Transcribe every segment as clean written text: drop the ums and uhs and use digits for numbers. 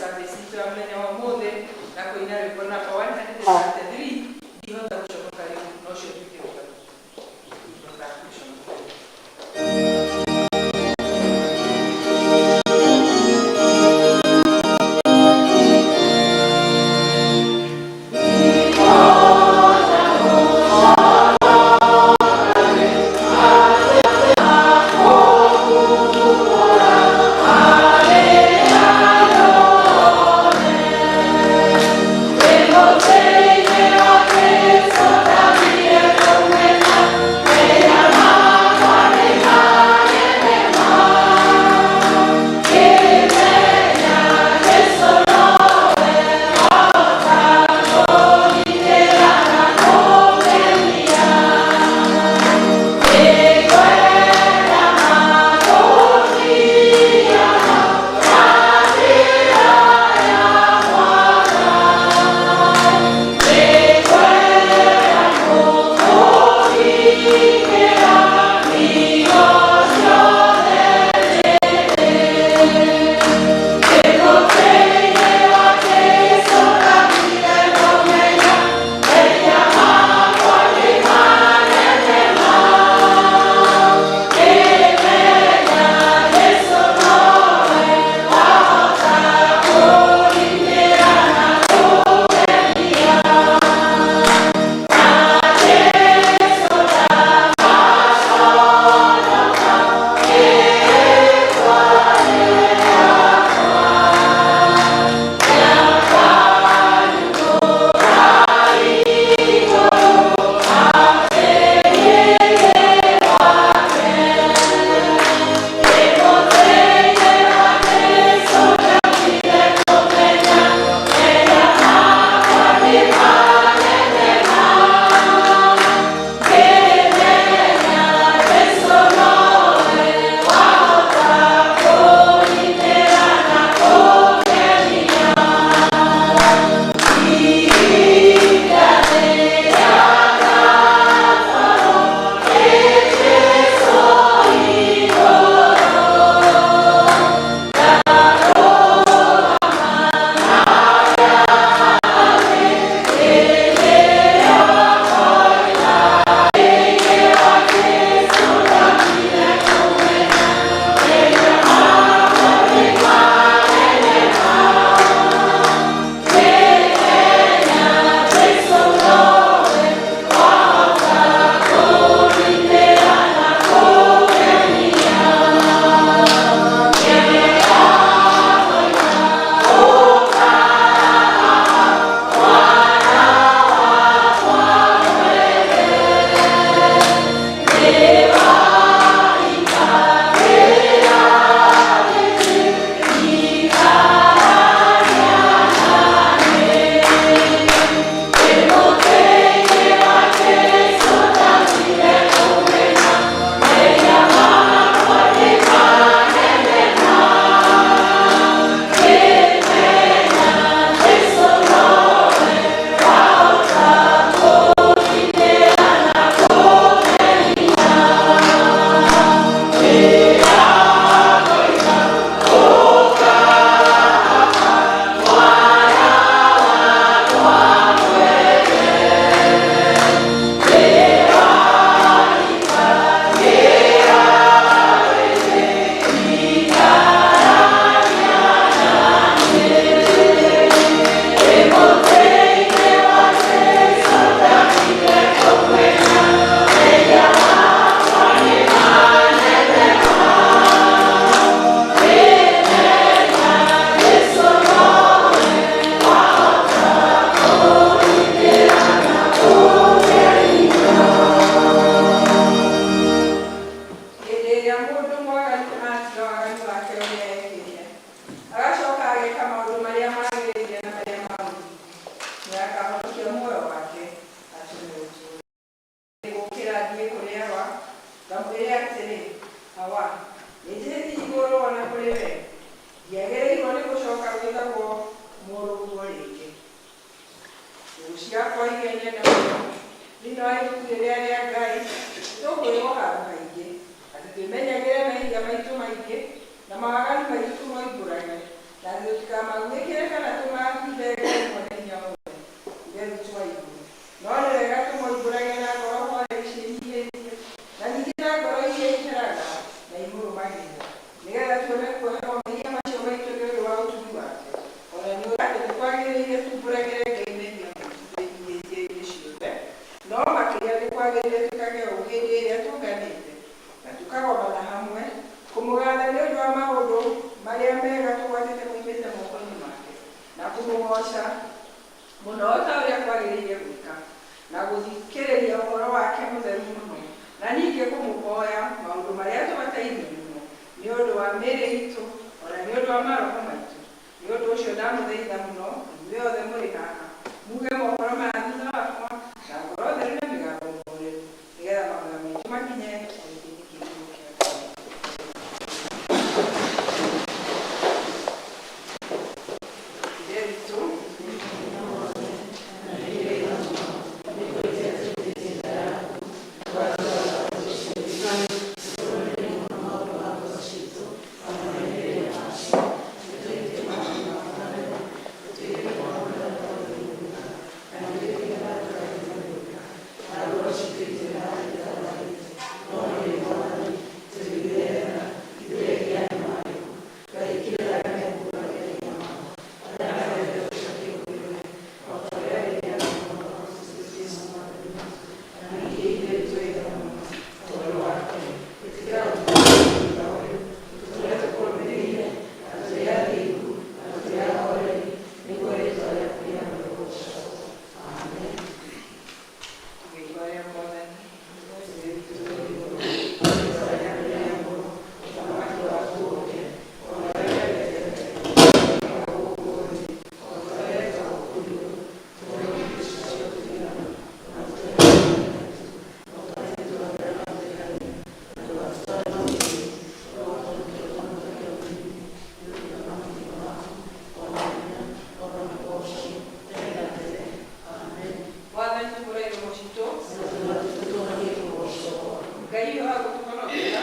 Service itũ ya mũthenya wa ũmũthĩ na kũina rwĩmbo namba 133, "Ndihota Gũconoka Rĩu", no ũcio ndingĩhota, ndingĩhota gũconoka. Hĩndĩ ĩrĩa mũndũ mwaganu atiga waganu wake ũrĩa ekĩte, agacoka ageka maũndũ marĩa magĩrĩire na marĩa ma ũthingu, nĩakahonokia muoyo wake atũme ũtũũre. Gũkĩra thiĩ kũrĩ Awa, ngamwĩre atĩrĩ, 'Awa, nĩnjĩhĩtie igũrũ o na kũrĩ wee. Ndiagĩrĩirwo nĩ gũcooka gwĩtagwo mũrũguo rĩngĩ. Thũ ciakwa iria nyende mũno, thĩinĩ wa ibuku rĩrĩa rĩa Ngai, nĩtũkwĩrwo handũ haingĩ atĩ twĩmenyagĩre mehia maitũ maingĩ na mawaganu maitũ tũmoimbũrage, na atĩ tũtikamaguĩkĩre. kwagĩrĩire, nĩgetha tuone kuoherwo mehia macio maitũ nĩ ũndũ wa ũtugi wake. O na nĩ ũndũ atĩ nĩ kwagĩrĩire tumbũragĩre Ngai mehia maitũ twĩnyihĩtie hĩndĩ ciothe, no makĩria nĩ kwagĩrĩire twĩkage ũguo hĩndĩ ĩrĩa tũnganĩte na tũkagomana hamwe kũmũgatha nĩ ũndũ wa maũndũ marĩa mega tũgwatĩte moimĩte moko-inĩ make, na kũmũgooca mũno o ta ũrĩa kwagĩrĩire gwĩka, na gũthikĩrĩria ũhoro wake mũtheru mũno, na ningĩ kũmũhoya maũndũ marĩa tũbataire mũno nĩ ũndũ wa mĩĩrĩ itũ o na nĩ ũndũ wa maroho maitũ. Nĩ ũndũ ũcio ndamũthaitha mũno inyuĩ othe mũrĩ haha muge mohoro maya thutha wakwa na ngoro theru na mĩgambo mĩhoreru, nĩgetha mahoya maitũ makinye o gĩtĩ-inĩ kĩa igũrũ kĩa Ngai. Ithe witũ. Tũgĩigua Mwathani. Mwathani tũhũre iromo citũ. Ngai wa gũtũhonokia.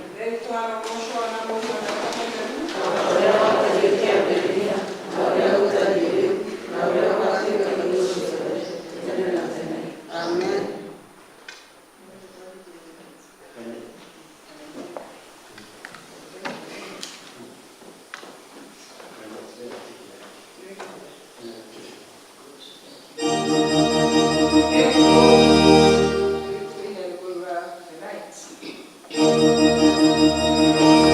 Ithe witũ arogocwo na Mũriũ na Roho Mũtheru. Amen. The night.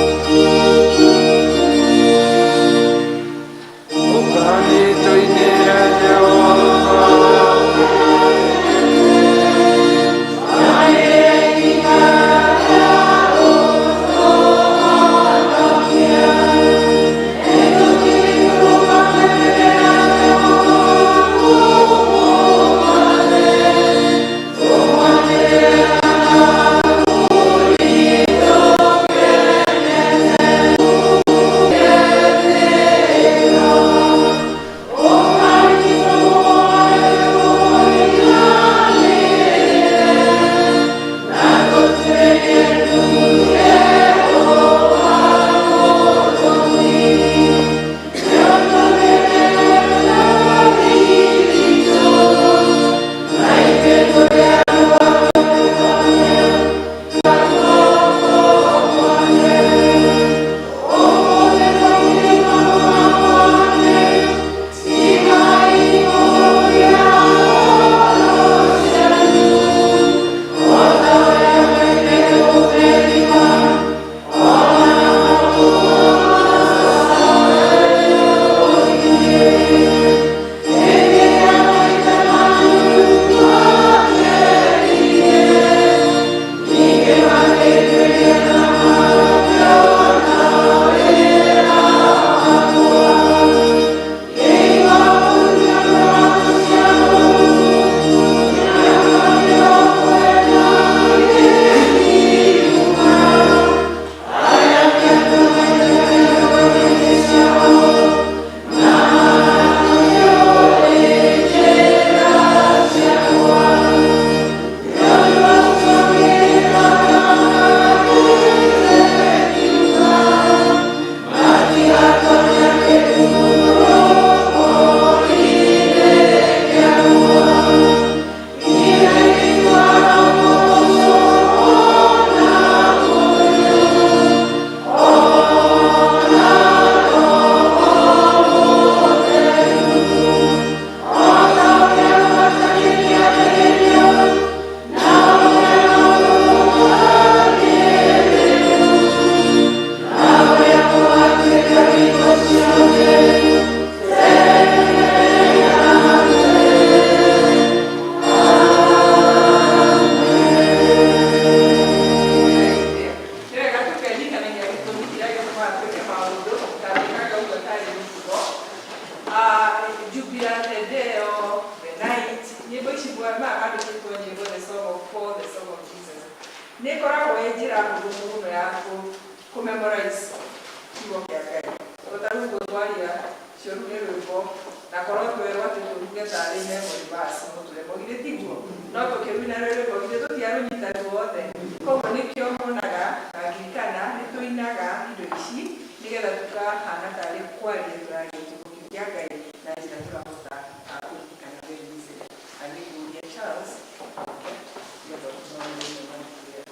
njĩra hũthũ mũno ya kũ memorize kiugo kĩa Ngai. Tondũ ta rĩu ũguo twaria ciũru nĩ rwĩmbo na korwo twerwo atĩ tũruge tarĩ memory verse no tũremwo, githĩ tiguo? No tũkĩruina rwĩmbo githĩ tũtiarũnyita ruothe. Koguo nĩkĩo muonaga na ngirikana nĩ tũinaga indo ici nĩgetha tũkahana tarĩ kwaria tũraria kiugo kĩu kĩa Ngai na njĩra tũrahota kũririkana very easily. Na nĩngũria Charles oke nĩgetha ũtũthomere rĩmwe mabuku rĩa.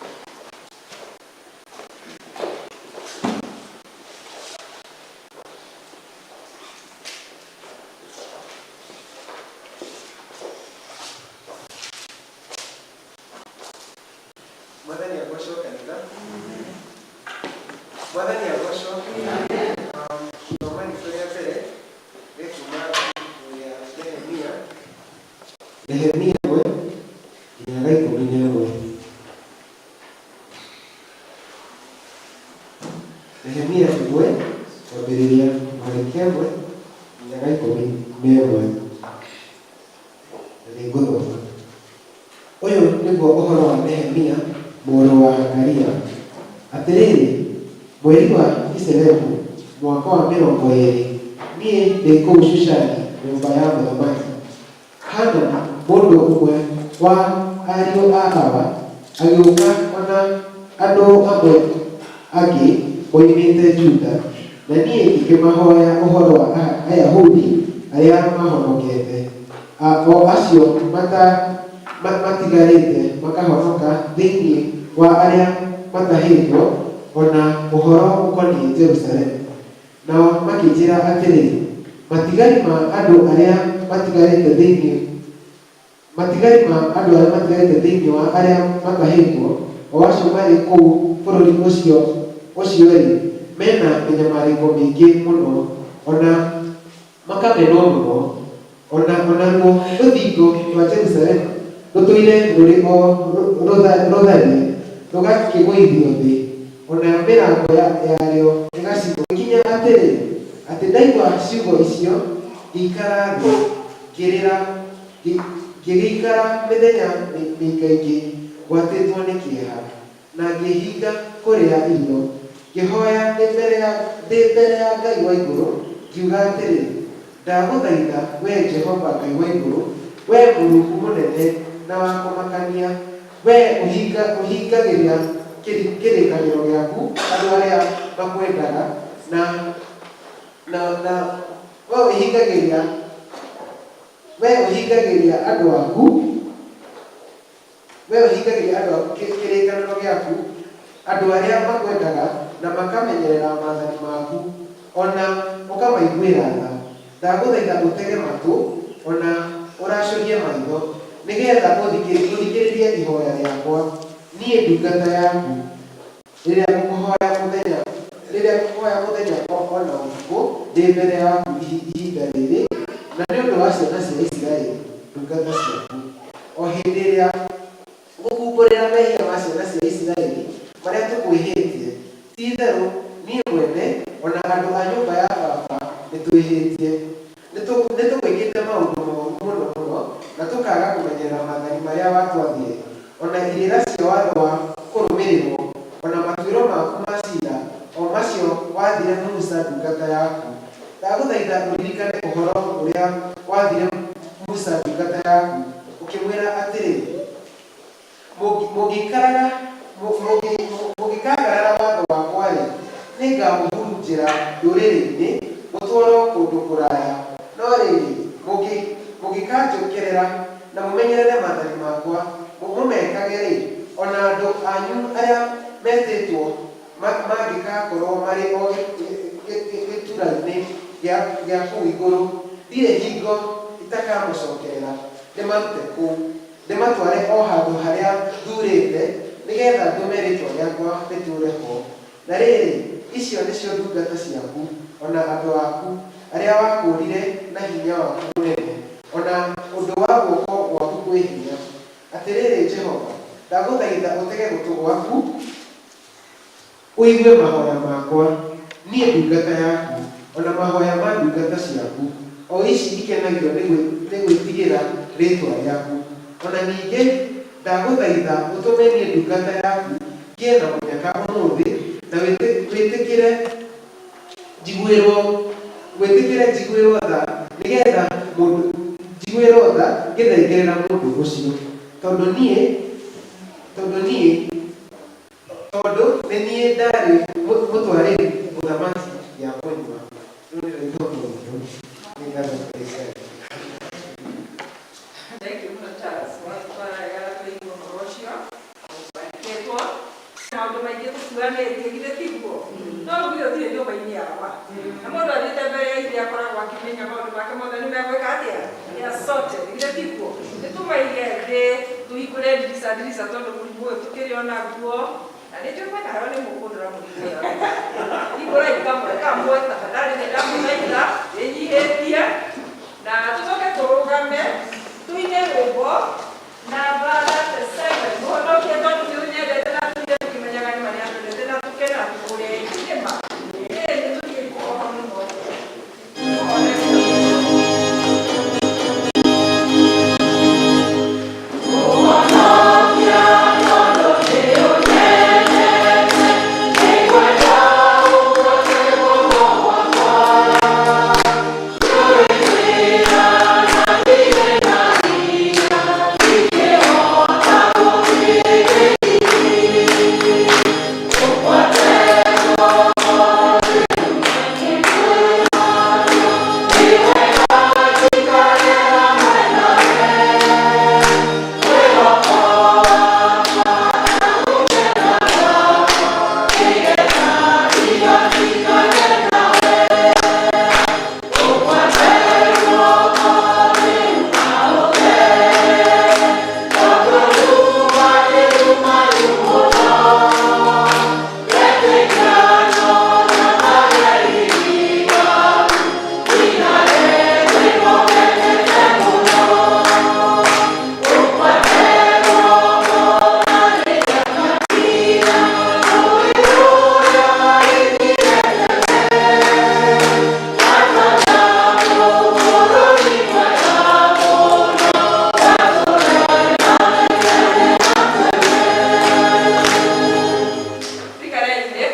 Mwathani agocwo kanitha. Mwathani agocwo. Gũthoma riko rĩa mbere rĩkuma ibuku rĩa Nehemia. Nehemia 1 nginya 11. Nehemia 1 kwambĩrĩria mweri 1 nginya 11. Na nĩngũthoma. Ũyũ nĩguo ũhoro wa Nehemia mũrũ wa Hakalia. Atĩrĩrĩ, mweri wa Kiselevu, mwaka wa 20, niĩ ndĩ kũu Shushani nyũmba ya mũthamaki. Hanani, mũndũ ũmwe wa ariũ a awa, agĩũka o na andũ amwe angĩ moimĩte Juda, na niĩ ngĩkĩmahoya ũhoro wa Ayahudi arĩa mahonokete, o acio matigarĩte makahonoka thĩinĩ wa arĩa matahĩtwo, o na ũhoro ũkoniĩ Jerusalemu. Nao makĩnjĩra atĩrĩ, matigari ma andũ arĩa matigarĩte thĩinĩ matigari ma andũ arĩa matigarĩte thĩinĩ wa arĩa matahĩtwo, o acio marĩ kũu bũrũri ũcio ũcio-rĩ, mena mĩnyamarĩko mĩingĩ mũno, o na makamenwo mũno, o na onaruo rũthingo rwa Jerusalemu rũtũire rũrĩ o rũtharie rũgakĩgũithio thĩ, o nayo mĩrango yarĩo ĩgacinwo. Gũgĩkinya atĩrĩ, atĩ ndaigua ciugo icio, ngĩikara thĩ, ngĩrĩra, ngĩgĩikara mĩthenya mĩingaingĩ ngwatĩtwo nĩ kĩeha, na ngĩhinga kũrĩa irio. Ngĩhoya ndĩ mbere ya Ngai wa igũrũ, ngiuga atĩrĩ, ndagũthaitha wee Jehova Ngai wa igũrũ, wee Mũrungu mũnene na wa kũmakania, wee ũhingagĩria kĩrĩkanĩro gĩaku andũ arĩa makwendaga na wee ũhingagĩria andũ aku wee ũhingagĩria andũ aku kĩrĩkanĩro gĩaku, andũ arĩa makwendaga na makamenyerera maathani maku, o na ũkamaiguĩra tha. Ndagũthaitha ũtege matũ, o na ũracũrie maitho, nĩgetha ũthikĩrĩrie ihoya rĩakwa, niĩ ndungata yaku, rĩrĩa ngũkũhoya mũthenya rĩrĩa ngũkũhoya mũthenya o na ũtukũ ndĩ mbere yaku ihinda rĩrĩ, na nĩ ũndũ wa ciana cia Isiraeli ndungata ciaku, o hĩndĩ ĩrĩa ngũkumbũrĩra mehia ma ciana cia Isiraeli marĩa tũkwĩhĩtie. Ti-itherũ niĩ mwene, o na andũ a nyũmba ya baba, nĩtwĩhĩtie. Nĩtũgwĩkĩte maũndũ moru mũno mũno, na tũkaaga kũmenyerera maathani marĩa watwathire, o na irĩra cia watho wa kũrũmĩrĩrwo, o na matuĩro maku ma ciira, o macio wathire Musa ndungata yaku. Ndagũthaitha ũririkane ũhoro ũrĩa wathire Musa ndungata yaku, ũkĩmwĩra atĩrĩ, Mũngĩikaraga mũngĩkagarara watho wakwa-rĩ, nĩngamũhurunjĩra ndũrĩrĩ-inĩ, mũtwarwo kũndũ kũraya. No rĩrĩ, mũngĩkanjũkerera na mũmenyerere maathani makwa, mũmekage-rĩ, o na andũ anyu arĩa metĩtwo mangĩgakorwo marĩ o gĩtura-inĩ gĩa kũu igũrũ, ndirĩ hingo itakamũcokerera ndĩmarute kũu, ndĩmatware o handũ harĩa thuurĩte nĩgeetha ndũme rĩĩtwa rĩakwa rĩtũũre ho. Na rĩrĩ, icio nĩcio ndungata ciaku, o na andũ aku, arĩa wakũũrire na hinya waku mũnene, o na ũndũ wa guoko gwaku kwĩ hinya. Atĩrĩrĩ Jehova, ndagũthaitha ũtege gũtũ gwaku, ũigue mahoya makwa, niĩ ndungata yaku, o na mahoya ma ndungata ciaku, o ici ikenagio nĩ gwĩtigĩra rĩĩtwa rĩaku. O na ningĩ ndagũthaitha ũtũme niĩ ndungata yaku ngĩe Ngĩe na mũnyaka ũmũthĩ na wĩtĩkĩre njiguĩrwo wĩtĩkĩre njiguĩrwo tha nĩgetha mũndũ njiguĩrwo tha ngĩthengerera mũndũ ũcio tondũ niĩ tondũ niĩ tondũ nĩ niĩ ndarĩ mũtwarĩri mũthamaki gĩa kũnyua. Rĩu nĩrĩo ithomo ritũ. Nĩ ngatho kũrĩ Ngai. Thank you mũno Charles. Watwaraga tũigua ũhoro ũcio wandĩkĩtwo. Maũndũ maingĩ tũtuanĩtie githĩ tiguo? No githĩ ũtirĩ nyũmba-inĩ yakwa. Na mũndũ athiĩte mbere ya ithe akoragwo akĩmenya maũndũ make mothe nĩ megwĩka atĩa? Nĩ sorted. Githĩ tiguo? Nĩ tũmaige thĩ tũhingũre ndirica ndirica tondũ mũrimũ ũyũ tũkĩrĩ o naguo. Na nĩ njũĩ kwĩna heho nĩ mũkũndora mũrimũ ũyũ. Hingũrai kamwe kamwe tafadhali nĩ ndamũthaitha wĩnyihĩtie na tũcoke tũrũgame tũine rwĩmbo namba 37 mũhonokie tondũ nĩ ũnyendete na tũire tũkĩmenyaga nĩ marĩa twendete na tũkene na tũkũrĩa nĩma ĩĩ nĩ tũthiĩ kũhoka mũno. Tuikare thĩ.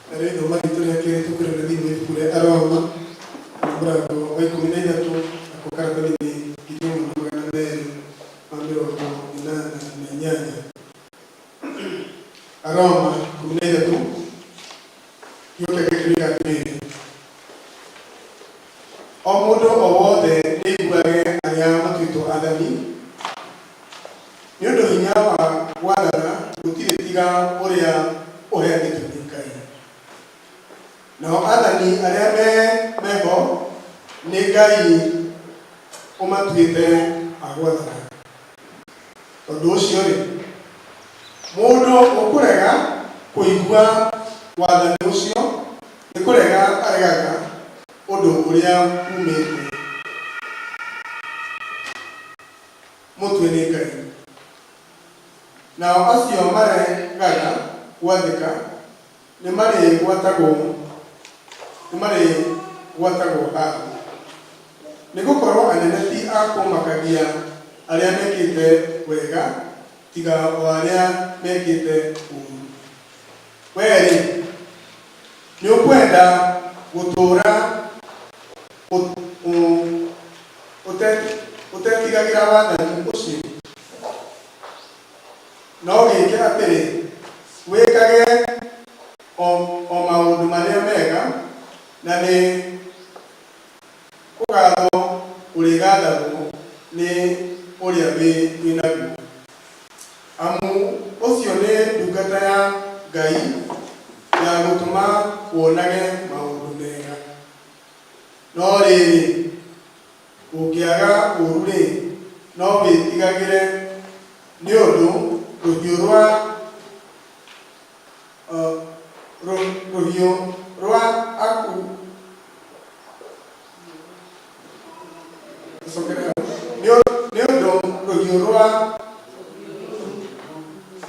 Narĩo ithomo ritũ rĩa kerĩ tũkũrĩra thĩinĩ wa ibuku rĩa Aroma mũrango wa 13 nako karatathi-inĩ 1288. Aroma 13 kiugo kĩa Ngai kĩroiga atĩrĩrĩ, o mũndũ o wothe nĩaiguage arĩa matuĩtwo aathani, nĩ ũndũ hinya wa gwathana gũtirĩ tiga ũrĩa ũheanĩtwo nĩ Ngai. Nao aathani arĩa meho nĩ Ngai ũmatuĩte a gwathana. Tondũ ũcio-rĩ, mũndũ ũkũrega kũigua wathani ũcio nĩ kũrega aregaga ũndũ ũrĩa uumĩte mũtwe nĩ Ngai. Nao acio maregaga gwathĩka nĩ marĩgwatagwo haaro. Nĩ gũkorwo anene ti a kũmakagia arĩa mekĩte wega, tiga o arĩa mekĩte ũũru. Wee-rĩ, nĩ ũkwenda gũtũũra ũtetigagĩra wathani ũcio? No gĩke atĩrĩ, wĩkage o maũndũ marĩa mega, na nĩ kũgathwo ũrĩgathagwo nĩ ũrĩa wĩ naguo. Amu ũcio nĩ ndungata ya Ngai ya gũtũma wonage maũndũ mega. No rĩrĩ, ũngĩaga ũũru-rĩ, no wĩtigagĩre, nĩ ũndũ rũhiũ rwa rũhiũ rwa aku nĩ ũndũ rũhiũ rwa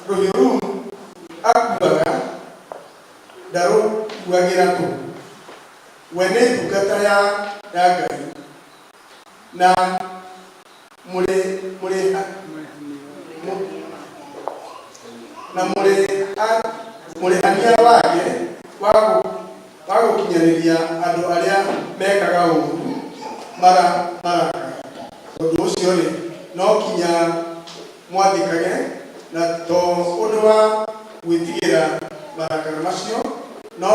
rũhiũ rũu akuaga ndarũkuagĩra tũhũ. We nĩ ndungata ya Ngai. Na mũrĩ mũrĩ na mũrĩhania wake wa gũkinyanĩria andũ arĩa mekaga ũũru marakara. Tondũ ũcio-rĩ, no kinya mwathĩkage, na to ũndũ wa gwĩtigĩra marakara macio, no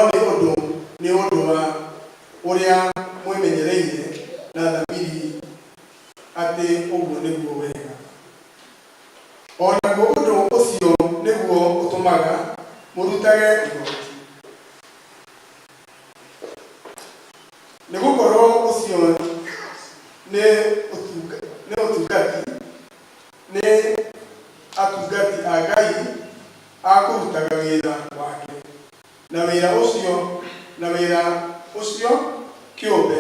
nĩ ũndũ wa ũrĩa mwĩmenyereire na thamiri atĩ ũguo nĩguo wega. O naguo ũndũ ũcio nĩguo ũtũmaga mũrutage igoti, nĩgũkorwo ũcio nĩ ũtungati nĩ atungati a Ngai a kũrutaga wĩra wake, na wĩra ũcio kĩũmbe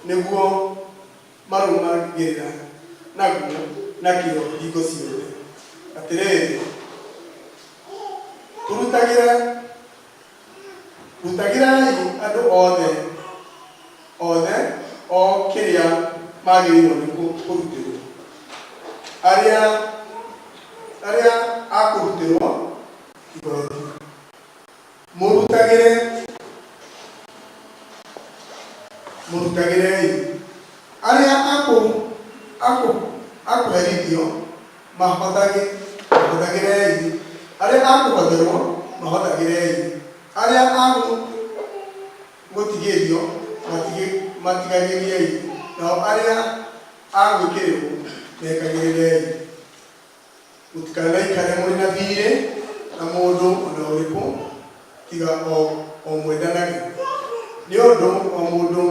nĩguo marũmagĩrĩra naguo na kĩo hingo ciothe. Atĩrĩrĩ, tũrutagĩra rutagĩrai andũ othe othe o kĩrĩa magĩrĩirwo nĩ kũrutĩrwo, arĩa a kũrutĩrwo igoti mũrutagĩre, mũrutagĩrei, arĩa akũherithio mahothagĩrei, arĩa akũhotherwo mahothagĩrei, arĩa agũtigĩrio matigagĩriei, nao arĩa agwĩkĩrĩrwo mekagĩrĩrei. Mũtikanaikare mũrĩ na thiirĩ na mũndũ o na ũrĩkũ tiga o mwendanage, nĩ ũndũ o mũndũ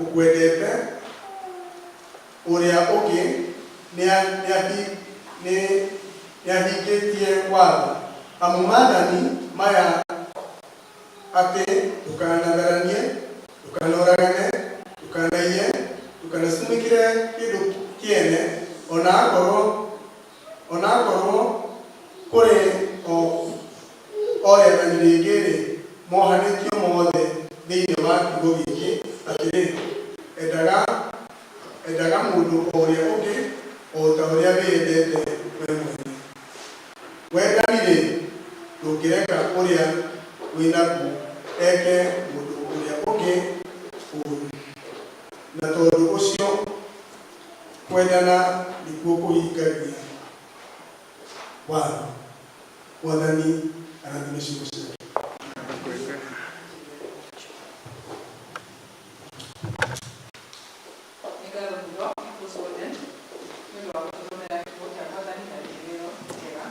ũkwendete ũrĩa ũngĩ nĩahingĩtie watho. Amu maathani maya, atĩ ndũkanatharanie, ndũkanoragane, ndũkanaiye, ndũkanacumĩkĩre kĩndũ kĩene, ona akorwo kũrĩ o rĩathani rĩngĩ-rĩ, mohanĩtio mothe thĩinĩ wa kiugo gĩkĩ, atĩrĩ, endaga mũndũ o ũrĩa ũngĩ o ta ũrĩa wĩyendete we mwene. Wendani-rĩ, ndũngĩreka ũrĩa wĩnaguo eke mũndũ ũrĩa ũngĩ ũũru, na tondũ ũcio kwendana nĩkuo kũhingagia watho. Mwathani arathime ciugo ciake. Nĩ ngatho mũno People's Warden nĩ ũndũ wa gũtũthomera kiugo kĩa Mwathani na njĩra ĩyo njega.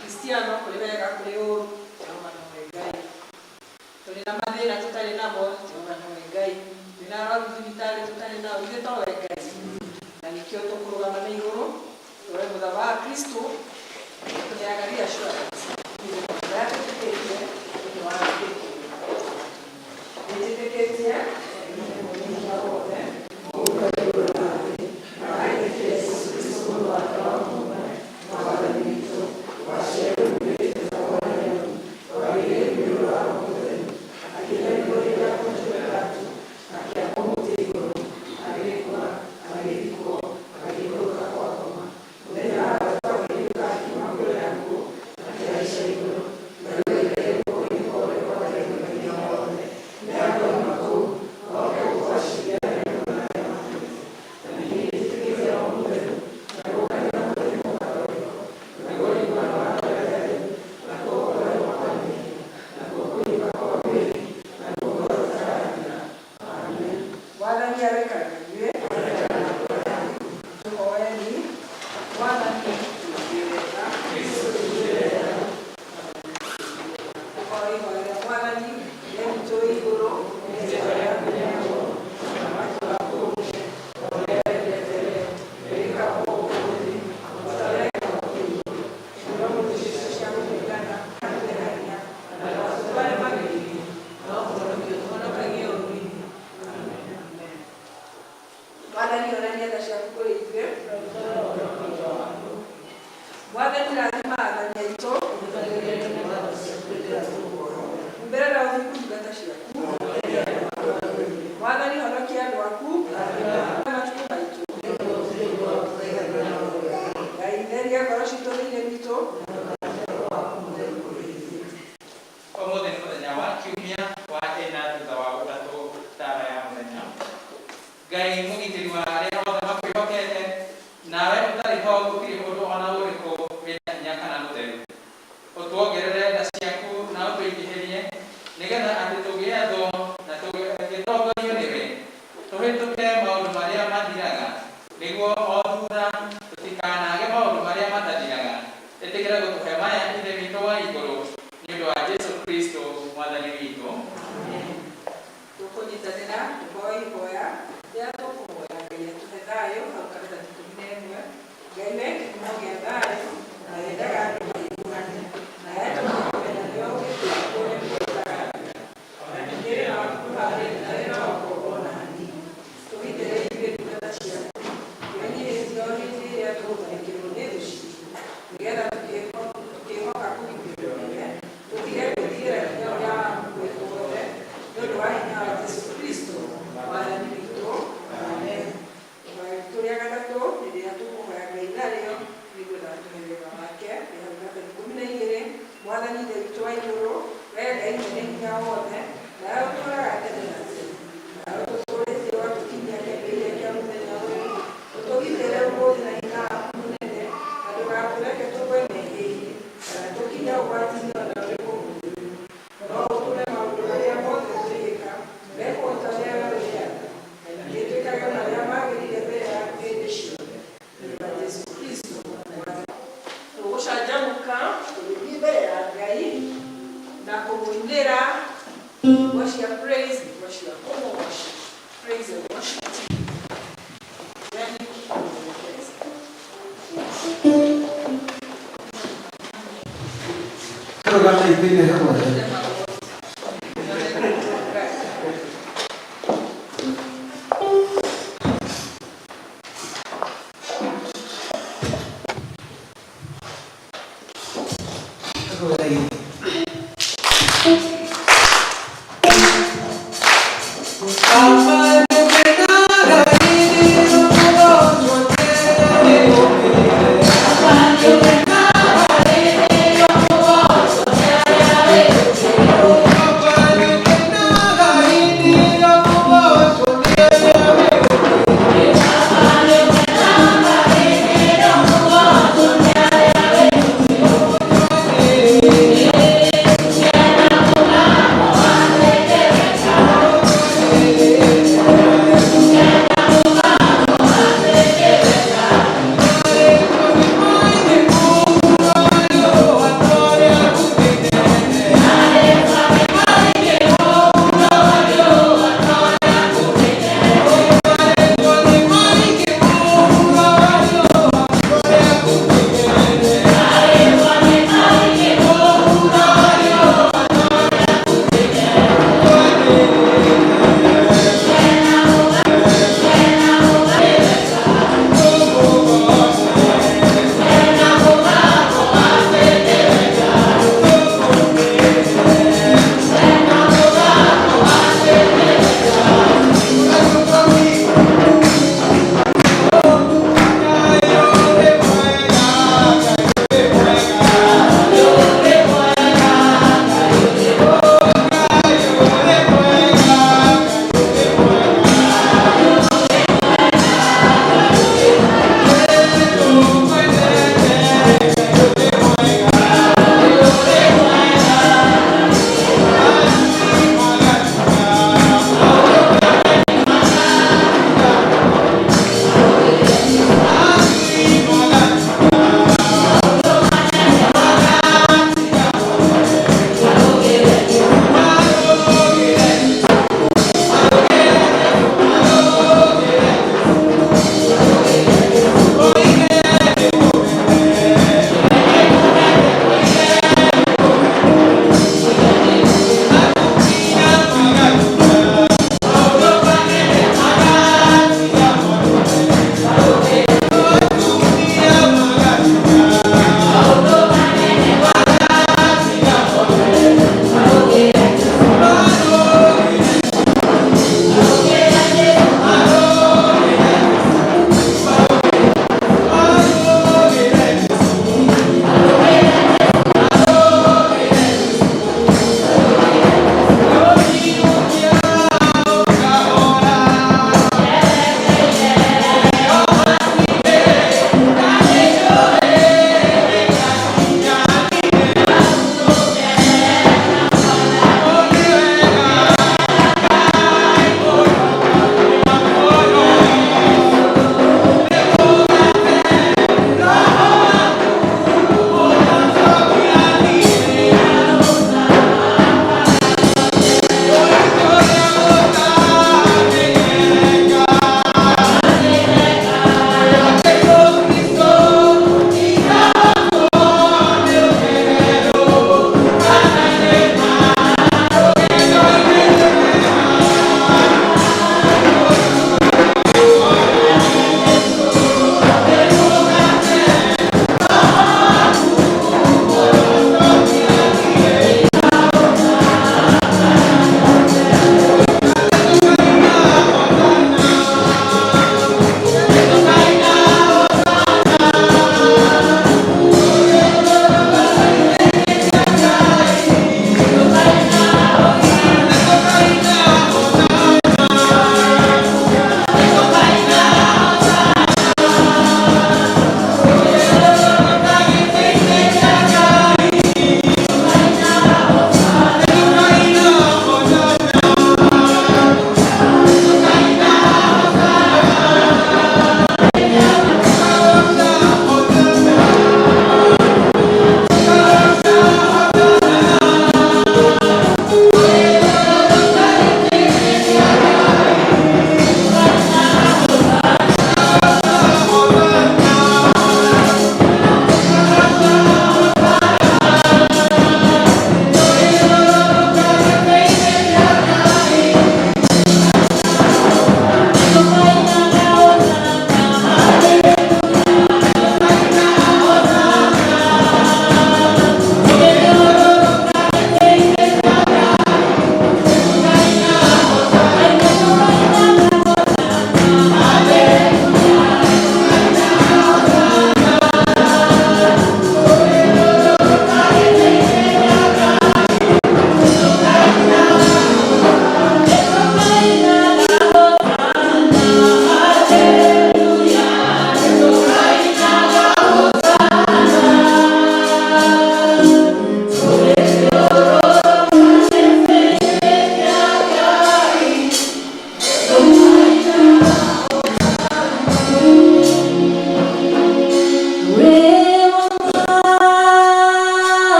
Kristiano, kũrĩ wega kũrĩ ũũru, Jehova nowe Ngai. Tũrĩ na mathĩna tũtarĩ namo, Jehova nowe Ngai. Twĩna arwaru thibitarĩ tũtarĩ nao, ithuĩ towe Ngai. Na nĩkĩo tũkũrũgama na igũrũ tũroe mũtharaba wa Kristo tũheaga reassurance ũrĩa twĩtĩkĩtie thĩinĩ wa wĩtĩkio. Nĩnjĩtĩkĩtie Mũrungu wothe. Nĩguo o thutha tũtikanage maũndũ marĩa matathiraga. Ĩtĩkĩra gũtũhe maya Ithe witũ wa igũrũ, nĩ ũndũ wa Jesũ Kristo Mwathani witũ. Tũkũnyitanĩra tũhoe ihoya rĩrĩa tũkũhoya Ngai atũhe thayũ hau karatathi 11. Ngai we kĩhumo gĩa thayũ na wendaga andũ maiguane na etũkũmenya nĩwe ũgĩtũkũre kũrutaga na ningĩ wĩra waku ndũharĩ na ũkombo na hanini. Tũgitĩre ithuĩ ndungata ciaku twĩnyihĩtie o hĩndĩ ĩrĩa tũgũtharĩkĩrwo nĩ thũ citũ, nĩgetha tũkĩhoka kũgitĩrwo nĩwe tũtige gwĩtigĩra hinya ũrĩa waku wothe, nĩ ũndũ wa hinya wa Jesũ Kristo Mwathani witũ. Amen. Ihoya ritũ rĩa gatatũ rĩrĩa tũkũhoya Ngai narĩo nĩguo atũhe wega wake rĩ hau karatathi 12. Mwathani Ithe witũ wa igũrũ, wee Ngai mwene hinya wothe, nawe ũtũũraga tene na tene, nawe ũtũtũũrĩtie ũgatũkinyia kĩambĩrĩria kĩa mũthenya ũyũ, ũtũgitĩre ũmũthĩ na hinya waku mũnene, na ndũgatũreke tũgwe mehia-inĩ kana tũkinye ũgwati-inĩ o na ũrĩkũ mũũru, no ũtũme maũndũ marĩa mothe twĩka mekwo ta ũrĩa we ũrĩaga, na ningĩ twĩkage marĩa magĩrĩire mbere yaku hĩndĩ ciothe, nĩ ũndũ wa Jesũ Kristo Mwathani. Tũgũcanjamũka tũgĩthiĩ mbere ya Ngai na kũmũinĩra nyĩmbo cia praise, nyĩmbo cia kũmũgoca. Praise and worship team. Ready kũmũelekeza. Rũgama itĩine hamwe. Thank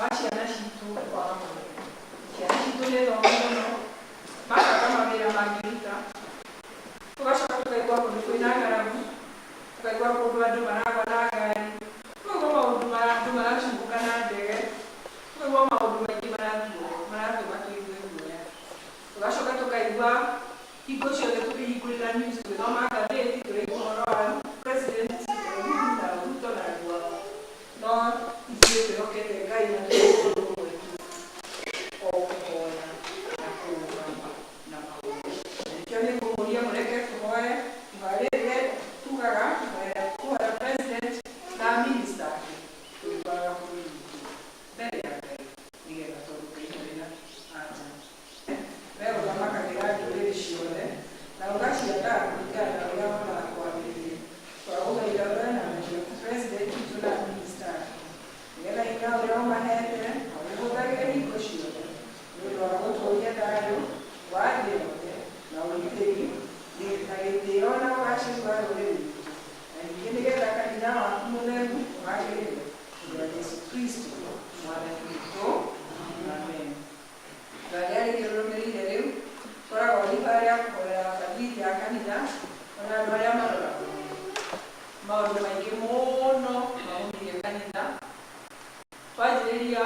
Wa ciana citũ kwaga mawĩra. Ciana citũ nĩ thomu mũno, makaga mawĩra mangĩruta. Tũgacoka tũkaigua kũndũ kwĩna ng'aragu, tũkaigua kũndũ andũ maragwa na ngari, tũkaigua maũndũ andũ maracumbũka na ndege, tũkaigua maũndũ maingĩ maratũma tũigue guoya. Tũgacoka tũkaigua hingo ciothe tũkĩhingũrĩra news, tũgĩthoma ngathĩti, tũraigua ũhoro wa President Uhuru na Ruto na andũ ao. No ithuĩ twĩhokete Ngai na twĩ ũndũ ũmwe tu, o kũhoya na kũrũgama na magũrũ. Na nĩkĩo nĩ ngũmũria mũreke tũhoe ihoya rĩrĩ tugaga kũhoya President na minister ake tũgĩtwaraga bũrũri witũ mbere ya Ngai, nĩgetha tondũ Ngai ndarĩ na anja. We ũthamakagĩra ndũrĩrĩ ciothe na ũgaciathaga kũringana na ũrĩa wonaga kwagĩrĩire. Twagũthaitha ũrore na wendo President witũ na minister ake, nĩgetha hinya ũrĩa ũmahete maũhũthagĩre hingo ciothe nĩ ũndũ wa gũtũũria thayũ wa thĩ yothe na ũgitĩri na gĩtĩo na ũgacĩru wa rũrĩrĩ rwitũ, na ningĩ nĩgetha kanitha waku mũtheru ũgagĩrĩre, nĩ ũndũ wa Jesũ Kristo Mwathani witũ. Amen. Ihoya rĩrĩa rĩrũmĩrĩire rĩu koragwo rĩ ihoya rĩa kũhoera abatithia a kanitha ona andũ arĩa maroragwo. Maũndũ maingĩ mũno magũmĩire kanitha. Twanjĩrĩria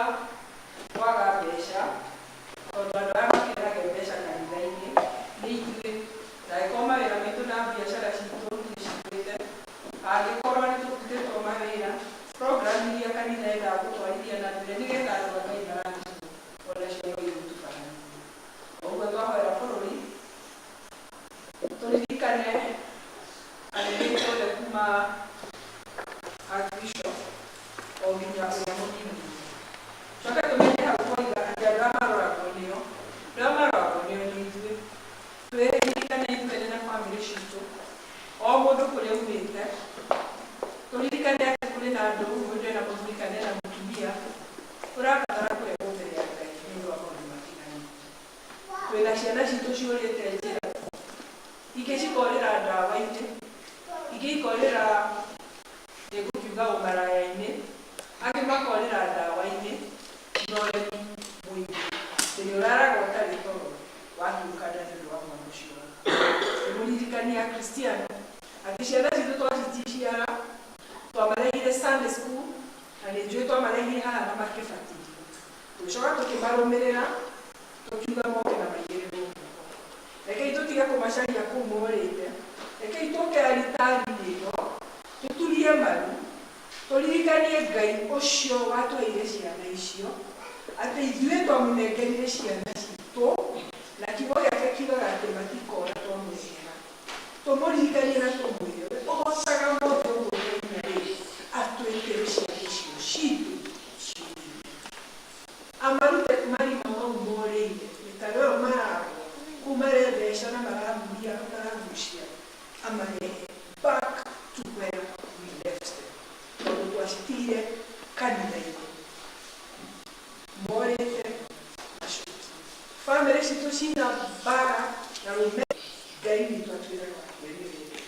kwaga mbeca, tondũ andũ arĩa makĩrehage mbeca kanitha-inĩ nĩ ithuĩ. Na angĩkorwo mawĩra maitũ na biacara citũ nĩ cigwĩte, angĩkorwo nĩ tũrutĩtwo mawĩra, program iria kanitha yendaga gũtwarithia na mbere nĩgetha andũ a Ngai marathimwo, onacio no igũtuba hanini. O ũguo twahoera bũrũri, tũririkane anene aitũ othe kuma Archbishop o nginya ũrĩa mũnini witũ. Coke tũmenye hau twoiga atĩ andũ arĩa maroragwo nĩo, andũ arĩa maroragwo nĩo nĩ ithuĩ. Twĩririkane ithuĩ ene na bamĩrĩ citũ, o mũndũ kũrĩa aumĩte, tũririkane atĩ kũrĩ na andũ, mũndũ ena mũthuri kana ena mũtumia, ũrabatara kũrehwo mbere ya Ngai nĩ ũndũ wa maũndũ matiganĩte. Twĩna ciana citũ ciũrĩte njĩra, ingĩ cikorĩra ndawa-inĩ, ingĩ ikorĩra nĩngũkiuga ũmaraya-inĩ, angĩ makorĩra ndawa-inĩ na ũremi mũingĩ. Atĩ nĩ ũraraga ũtarĩ toro wahiũka nda nĩ ũndũ wa mwana ũcio waku. Ndĩmũririkanie Akristiano atĩ ciana citũ twaciciara twamarehire Sunday school, na nĩ njũĩ twamarehire haha na makĩbatithio. Tũgĩcoka tũkĩmarũmĩrĩra tũkiuga moke na maigĩrĩrwo moko. Rekei tũtige kũmacaria kũu morĩte, rekei tũke alitari-inĩ ĩno tũturie maru, tũririkanie Ngai ũcio watũheire ciana icio, atĩ ithuĩ twamũnengerire ciana citũ, na kiugo gĩake kiugaga atĩ matikora twamũnengera. Tũmũririkanie na tũmwĩre we ũhotaga mothe ũguo mũthenya rĩ, atwĩkĩre ciana icio citũ ciũrĩte. Amarute marima mau morĩire, mĩtaro ĩyo maragwa, kũu maretheca na marahuria maragucia, amarehe back to where we left them. Tondũ twacitigire kanitha-inĩ morĩte macoki. Bamĩrĩ citũ cina mbara na rũmena. Ngai witũ atwĩraga we nĩ wendo,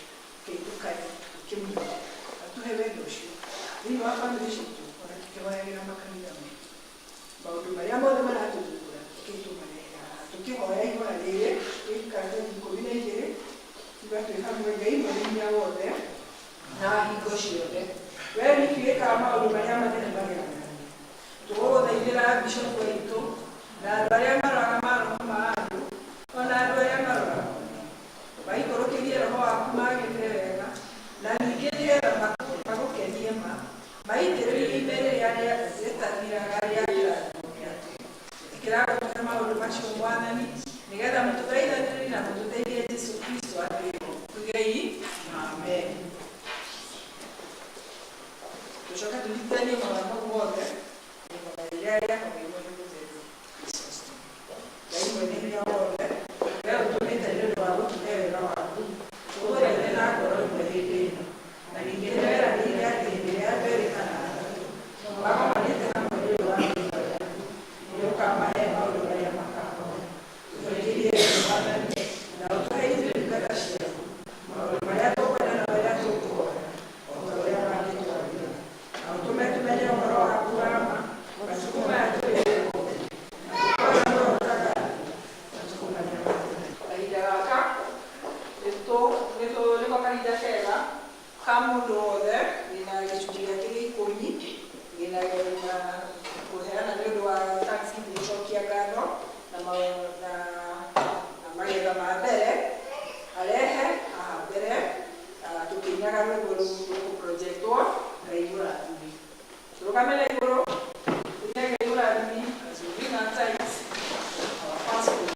rekei tũkae tũkĩmwenda atũhe wendo ũcio thĩinĩ wa bamĩrĩ citũ, ona tũkĩhoyagĩra makanitha maitũ. Maũndũ marĩa mothe maratũthumbũra, rekei tũmarehe haha tũkĩhoya ihoya rĩrĩ rĩ karatathi 12, tuga twĩ hamwe. Ngai mwene hinya wothe na hingo ciothe, we wiki wĩkaga maũndũ marĩa manene magegania, tũgũgũthaithĩra bishopu aitũ na andũ arĩa maroraga maroho ma andũ, ona andũ arĩa maroragwo maikũrũkĩrie roho waku magĩrĩre wega, na ningĩ nĩgetha magũkenie ma maitĩrĩrie ime rĩrĩa rĩtathiraga rĩa kĩrathimo gĩaku. Ĩtĩkĩra gũtũhe maũndũ macio Mwathani, nĩgetha mũtũthaithanĩrĩrie na mũtũteithie Jesũ Kristo atwĩho. Tugei amen. Tũcoke tũnyitithanie mahoya mau mothe na ihoya rĩrĩa rĩahoirwo nĩ mũtheru Chrysostom. Ngai mwene hinya wothe, we ũtũmĩte nĩ ũndũ wa gũtũhe wega waku, tũgũthaithe na ngoro ĩmwe hĩndĩ ĩno, na ningĩ nĩ weranĩire atĩ hĩndĩ ĩrĩa andũ erĩ kana atatũ magomanĩte hamwe nĩ ũndũ wa rĩĩtwa rĩaku, nĩ ũkamahe maũndũ marĩa makahoya. Tũtũrĩkĩrie wendo Mwathani, na ũtũhe ithuĩ ndungata ciaku maũndũ marĩa tũkwenda na marĩa tũkũhoya, o ta ũrĩa wangĩtwathĩra, na ũtũme tũmenye ũhoro waku wa ma matukũ maya. Mũndũ wothe wĩna gĩcunjĩ gĩake gĩa ikũmi wĩna na kũheana nĩ ũndũ wa thanksgiving, gũcokia ngatho na magetha ma mbere, arehe haha mbere tũkĩinaga rwĩmbo rũu rũkũprojectwo Ngai Mũrathime. Tũrũgame na igũrũ tũine Ngai Mũrathime as we bring our tithes, our first fruits.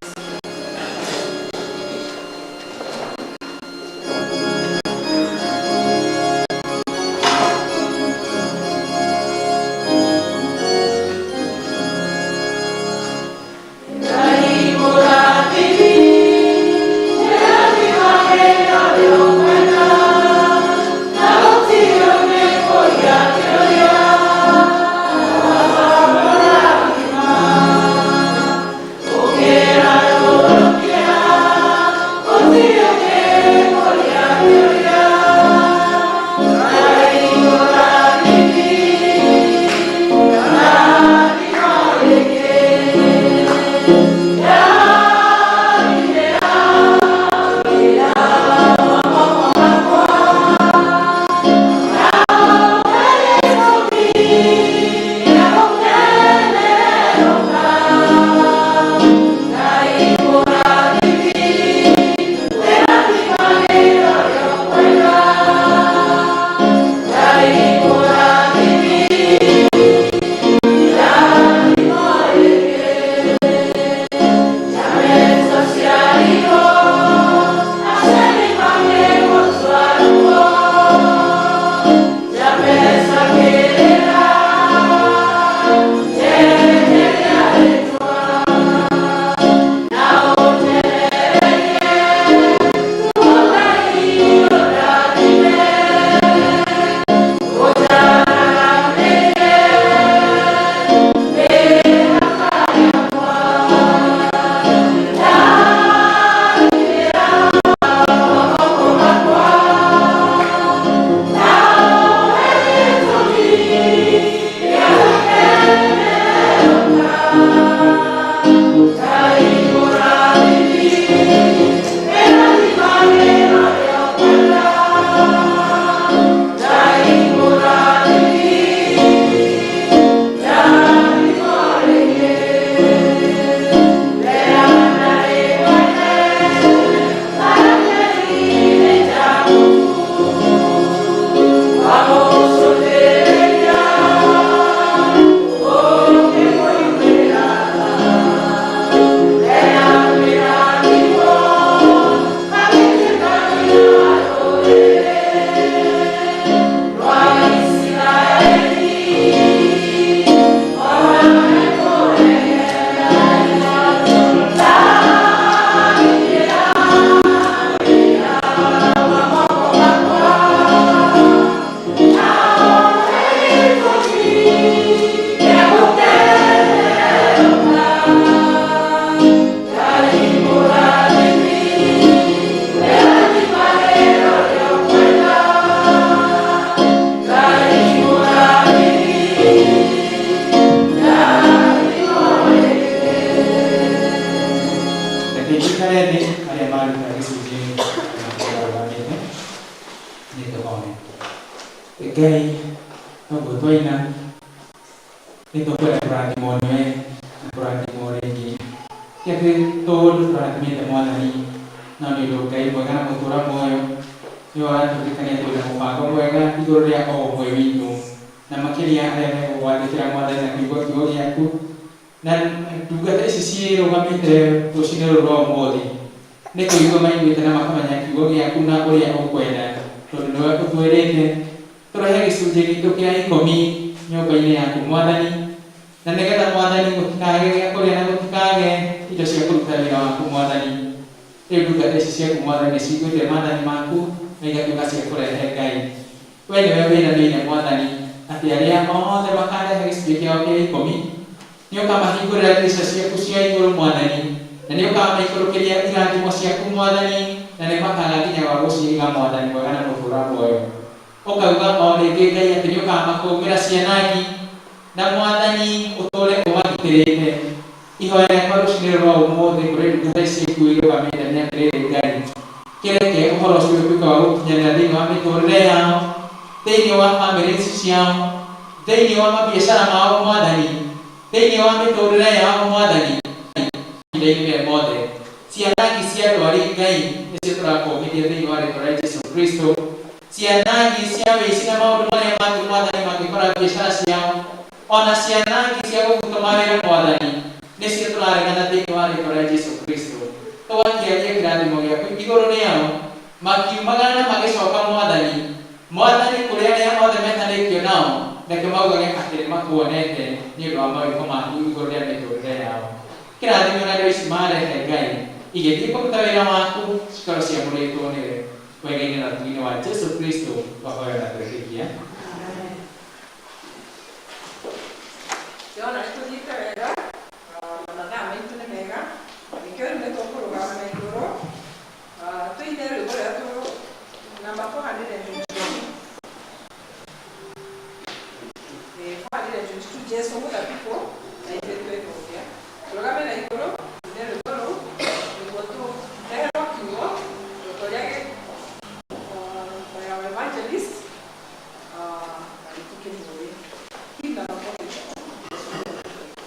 Reke njikare thĩ arĩa maruta gĩcunjĩ marũgamĩte nĩ tũhone. Ngai, noguo twaina, nĩ tũkwenda kũrathimwo nĩwe na kũrathimwo rĩngĩ, ti atĩ tondũ tũrathimĩte Mwathani, no nĩ ũndũ Ngai mwega na mũtũra muoyo nĩwe waratũririkania atĩ wĩna mũbango mwega igũrũ rĩa o ũmwe witũ, na makĩria arĩa megũgwathĩkĩra, Mwathani, na kũigua kiugo gĩaku. Na ndungata ici ciĩrũgamĩte rũcinĩ rũrũ rwa ũmũthĩ nĩ kũigua maiguĩte na makamenya kiugo gĩaku na ũrĩa ũkwenda, tondũ nĩwe ũtwĩrĩte tũrehe gĩcunjĩ gitũ kĩa ikũmi nyũmba-inĩ yaku, Mwathani, na nĩgetha, Mwathani, gũtikage gĩa kũrĩa na gũtikage indo cia kũruta wĩra waku, Mwathani. Rĩu ndungata ici ciaku, Mwathani, nĩ ciguĩte maathani maku na igatuĩka cia kũrehe. Ngai, we nĩwe wĩranĩire, Mwathani, atĩ arĩa othe makarehe gĩcunjĩ kĩao kĩa ikũmi nĩ ũkamahingũrĩra ndirica ciaku cia igũrũ, Mwathani, na nĩ ũkamaikũrũkĩria irathimo ciaku, Mwathani, na nĩ makaga nginya gwa gũciiga. Mwathani mwega na mũtũra muoyo, ũkauga o rĩngĩ, Ngai, atĩ nĩ ũkamakũmĩra ciana ngi na, Mwathani, ũtũre ũmagitĩrĩte. Ihoya rĩakwa rũcinĩ rwa ũmũthĩ kũrĩ ndungata ici ciaku irũgamĩte nĩ atĩrĩrĩ, Ngai, kĩreke ũhoro ũcio ũtuĩke wa gũkinyanĩra thĩinĩ wa mĩtũrĩre yao. Thĩinĩ wa bamĩrĩ ici ciao, thĩinĩ wa mabiacara mao Mwathani, thĩinĩ wa mĩtũrĩre yao Mwathani, ihinda-inĩ rĩa mothe. Cianangi cia ndwari Ngai nĩcio tũrakũmithia thĩinĩ wa rĩtwa rĩa Jesu Kristo. Cianangi cia wĩici na maũndũ marĩa mangĩ Mwathani mangĩkora biacara ciao, ona cianangi cia kũbutwo mawĩra Mwathani nĩcio tũraregana thĩinĩ wa rĩtwa rĩa Jesu Kristo. Tũgakĩaria kĩrathimo gĩaku igũrũ rĩao, makiumagara na magĩcoka Mwathani. Mwathani kũrĩ arĩa othe metanĩtio nao, reke maugage atĩ nĩ makuonete nĩ ũndũ wa mawĩko maku igũrũ rĩa mĩtũrĩre yao. Kĩrathimo na indo ici marehe Ngai, igĩthiĩ kũruta wĩra waku, cikorwo ciamũrĩtwo nĩwe. Wega-inĩ na ũtugi-inĩ wa Jesu Kristo twahoya na twetĩkia. Ndĩrona nĩ tũthiĩte wega, na mathaa maitũ nĩ mega. Nĩkĩo rĩu nĩ tũkũrũgama na igũrũ, tũine rwĩmbo rũrĩa tũ namba 422. 422, Jesu mũthabibũ na ithuĩ twĩ honge. Tũrũgame na igũrũ, tũine rwĩmbo rũu nĩguo tũreherwo kiugo tũrĩa by our evangelist, na nĩ tũkĩmũĩ. Hymn number 422, Jesu mũthabibũ.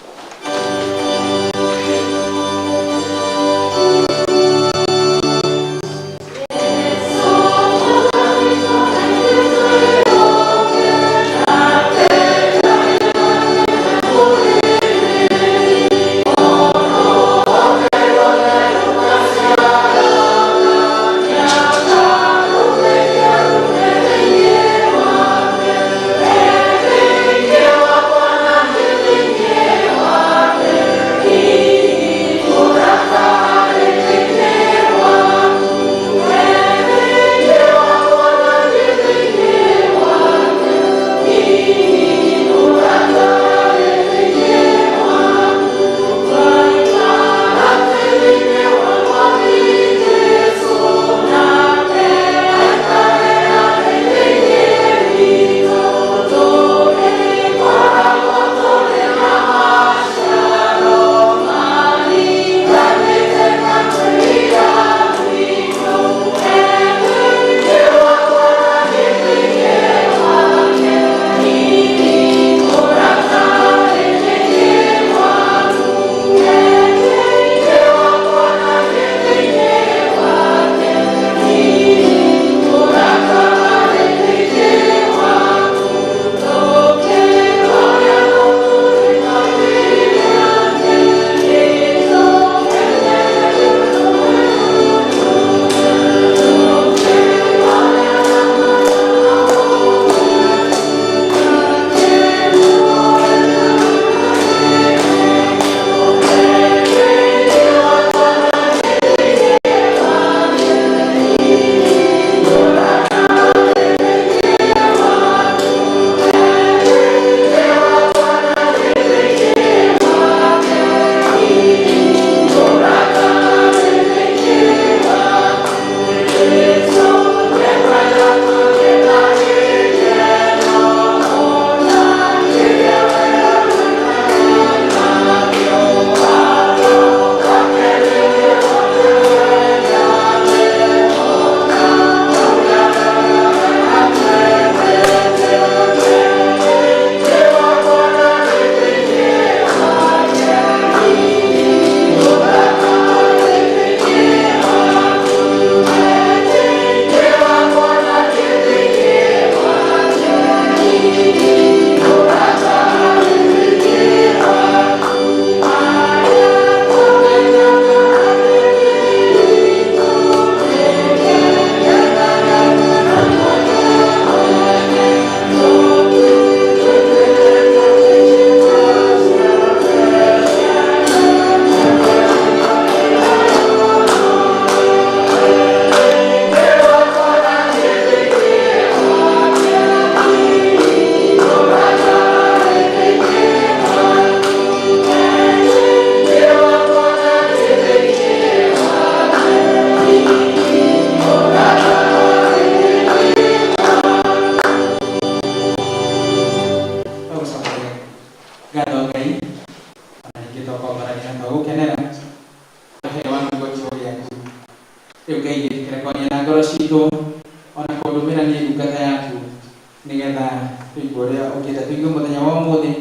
Nĩgetha tũigue ũrĩa ũngĩenda tũigue mũthenya wa ũmũthĩ,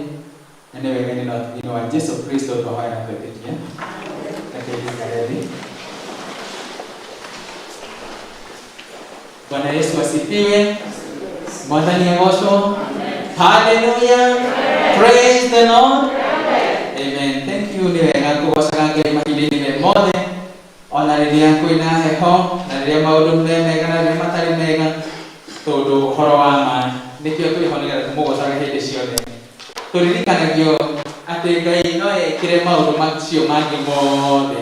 na nĩ wega-inĩ na ũtugi wa Jesu Kristo twahoya na twetĩkia. Reke tũikare thĩ. Bwana Yesu asifiwe. Mwathani agocwo. Hallelujah. Praise the Lord. Amen. Thank you. Nĩ wega kũgocaga Ngai mahinda-inĩ me mothe, ona rĩrĩa kwĩna heho, na rĩrĩa maũndũ me mega, na rĩrĩa matarĩ mega, tondũ ũhoro wa ma nĩkĩo twĩho nĩgetha tũmũgocaga hĩndĩ ciothe. Tũririkanagio atĩ Ngai no ekĩre maũndũ macio mangĩ mothe,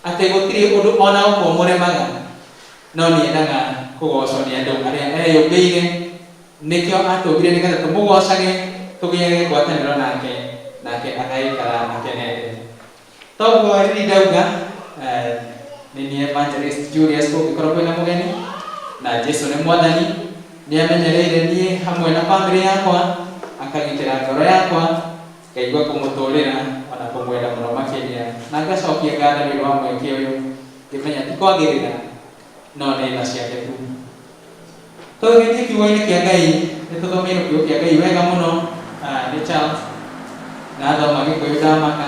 atĩ gũtirĩ ũndũ ona ũmwe mũremaga, no nĩendaga kũgocwo nĩ andũ arĩa eyũmbĩire. Nĩkĩo atũmbire, nĩgetha tũmũgocage, tũgĩage ngwatanĩro nake, nake agaikara akenete. Toguo rĩrĩ ndauga, nĩ niĩ Evangelist Julius, kũngĩkorwo kwĩna mũgeni, na Jesu nĩ Mwathani. Nĩ amenyereire niĩ hamwe na bamĩrĩ yakwa, akagitĩra ngoro yakwa, ngaigua kũmũtũrĩra ona kũmwenda mũno makĩria, na ngacokia ngatho nĩ ũndũ wa mweke ũyũ, ngĩmenya ti kwagĩrĩra, no nĩ tha ciake tu. Tũgĩthiĩ kiugo-inĩ kĩa Ngai, nĩ tũthomeirwo kiugo kĩa Ngai wega mũno nĩ Charles, na athoma Gĩkũyũ ndamaka.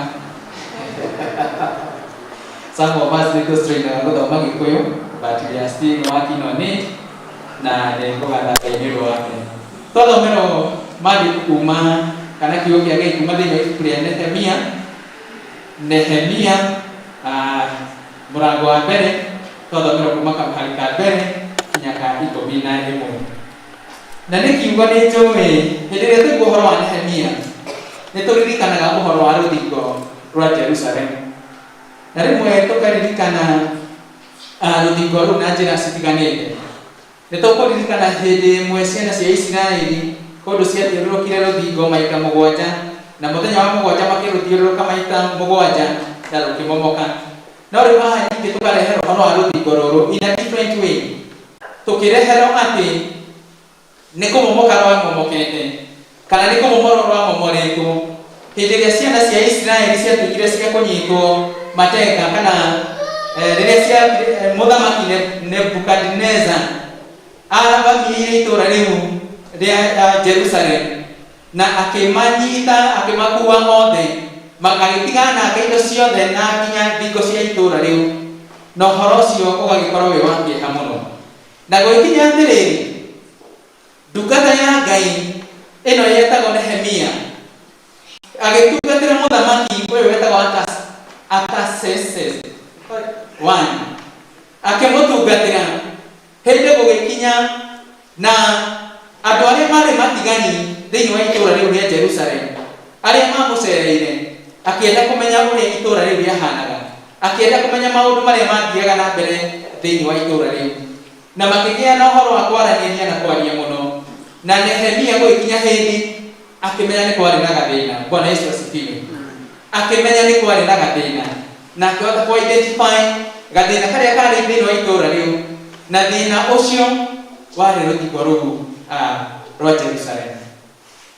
Some of us nĩ tũstrainaga gũthoma Gĩkũyũ, but we are still working on it, na nĩ ngũgatha Ngai nĩ ũndũ wake. Twathomerwo maandĩko kuma, kana kiugo kĩa Ngai kuma thĩinĩ wa ibuku rĩa Nehemia, Nehemia mũrango wa mbere, twathomerwo kuma kamũhari ka mbere kinya ka 11. Na nĩ kiugo nĩ njũĩ hĩndĩ ĩrĩa twaigua ũhoro wa Nehemia nĩ tũririkanaga ũhoro wa rũthingo rwa Jerusalemu, na rĩmwe tũkaririkana rũthingo rũu na njĩra citiganĩte. Nĩ tũkũririkana hĩndĩ ĩmwe ciana cia Isiraeli kũndũ ciathiũrũrũkire rũthingo maita 7, na mũthenya wa 7 makĩrũthiũrũrũka maita 7 na rũkĩmomoka. No rĩu haha ningĩ tũkareherwo ũhoro wa rũthingo rũrũ in a different way, tũkĩreherwo atĩ nĩ kũmomoka rwamomokete, kana nĩ kũmomorwo rwamomorĩtwo hĩndĩ ĩrĩa ciana cia Isiraeli ciatuĩkire cia kũnyitwo mateka, kana rĩrĩa cia mũthamaki Nebukadneza avamiire itũũra rĩu rĩa Jerusalem na akĩmanyita, akĩmakua othe, agĩtiga nake indo ciothe na nginya thingo cia itũũra rĩu, na ũhoro ũcio ũgagĩkorwo wĩ wa kĩeha mũno. Na gũgĩkinya atĩrĩrĩ, ndungata ya Ngai ĩno yetagwo Nehemia agĩtungatĩra mũthamaki ũyũ wetagwo Artaxerxes one, akĩmũtungatĩra. Hĩndĩ gũgĩkinya na andũ arĩa marĩ matigani thĩinĩ wa itũũra rĩu rĩa Jerusalem, arĩa mamũcereire, akĩenda kũmenya ũrĩa itũũra rĩu rĩahanaga, akĩenda kũmenya maũndũ marĩa mathiaga na mbere thĩinĩ wa itũũra rĩu, na makĩgĩa na ũhoro wa kwaranĩria na kwaria mũno. Na Nehemia gũgĩkinya hĩndĩ akĩmenya nĩ kwarĩ na gathĩna. Bwana Yesu asifiwe. Akĩmenya nĩ kwarĩ na gathĩna, na akĩhota kũ identify gathĩna karĩa karĩ thĩinĩ wa itũũra rĩu, na thĩna ũcio warĩ rũthingo rũu rwa Jerusalem.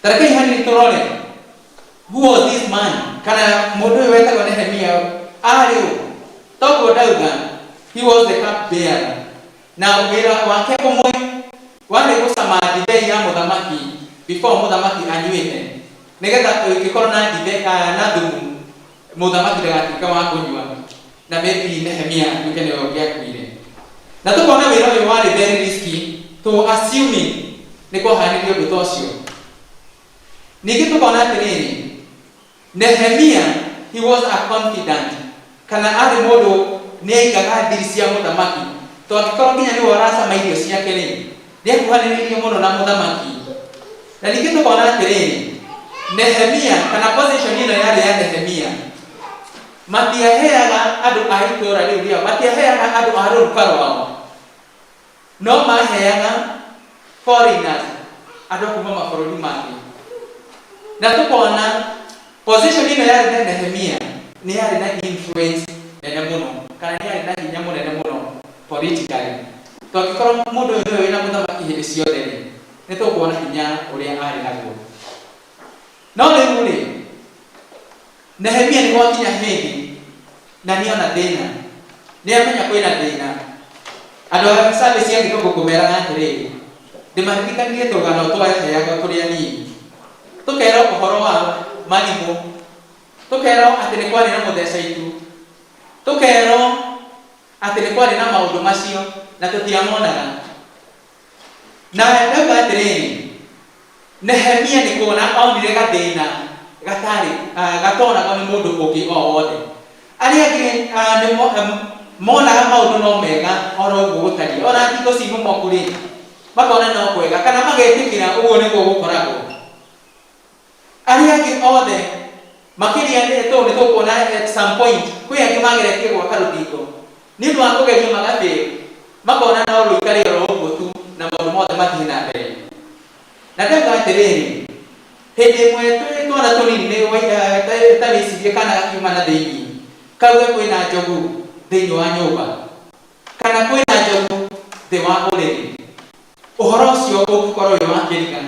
Tarekei hanini tũrore who was this man, kana mũndũ ũyũ wetagwo Nehemia arĩ ũ. Toguo ndauga, he was the cup bearer, na wĩra wake ũmwe warĩ gũcama ndibei ya mũthamaki before mũthamaki anyuĩte, nĩgetha ĩngĩkorwo na ndibei na thumu, mũthamaki ndagatuĩke wa kũnyua, na maybe Nehemia atuĩke nĩwe ũngĩakuire. Na tũkona wĩra ũyũ warĩ very risky, to assuming nĩ kwahanĩkire ũndũ ta ũcio. Ningĩ tũkona atĩrĩrĩ, Nehemia, he was a confidant, kana arĩ mũndũ nĩ aigaga thiri cia mũthamaki, to angĩkorwo nginya nĩwe ũracama irio ciake rĩ, nĩ akuhanĩrĩirie mũno na mũthamaki. Na ningĩ tũkona atĩrĩrĩ, Nehemia, kana position ĩno yarĩ ya Nehemia, matiaheaga andũ a itũũra rĩu rĩao, matiaheaga andũ a rũruka rwao, no maheaga foreigners, andũ a kuma mabũrũri mangĩ. Na tũkona position ĩno yarĩ na Nehemia nĩ yarĩ na influence nene mũno, kana nĩ yarĩ na hinya mũnene mũno politically, to angĩkorwo mũndũ ũyũ nĩwe wĩna mũthamaki hĩndĩ ciothe rĩ, nĩ tũkuona hinya ũrĩa arĩ naguo. No rĩu rĩ, Nehemia nĩ gwakinya hĩndĩ na nĩona thĩna, nĩ amenya kwĩna thĩna. Andũ a service ya gĩthũngũ kũmeraga atĩrĩrĩ, Ndĩmaririkanirie tũgano twaheagwo tũrĩ anini, tũkerwo ũhoro wa marimũ, tũkerwo atĩ nĩ kwarĩ na mũtheca itu, tũkerwo atĩ nĩ kwarĩ na maũndũ macio na tũtiamonaga. Na ndauga atĩrĩrĩ, Nehemia nĩ kuona onire gathĩna gatarĩ gatonagwo nĩ mũndũ ũngĩ o wothe. Arĩa angĩ nĩ monaga maũndũ no mega oro ũguo gũtariĩ, ona thingo ci momoku rĩ, makona no kwega kana magetĩkĩra ũguo nĩguo gũkoragwo. Arĩa angĩ othe makĩria nĩ tondũ nĩ tũkuona at some point kwĩ angĩ mageretie gwaka rũthingo nĩ ũndũ wa kũgerio magafail, makona no rũikare oro ũguo tu na maũndũ mothe mathiĩ na mbere. Na ndauga atĩrĩrĩ, hĩndĩ ĩmwe twĩ twana tũnini nĩ ta wĩcirie kana gakiuma na thĩinĩ kauge kwĩna njogu thĩinĩ wa nyũmba kana kwĩna njogu thĩ wa ũrĩrĩ, ũhoro ũcio ũngĩkorwo wĩ wa kĩriga,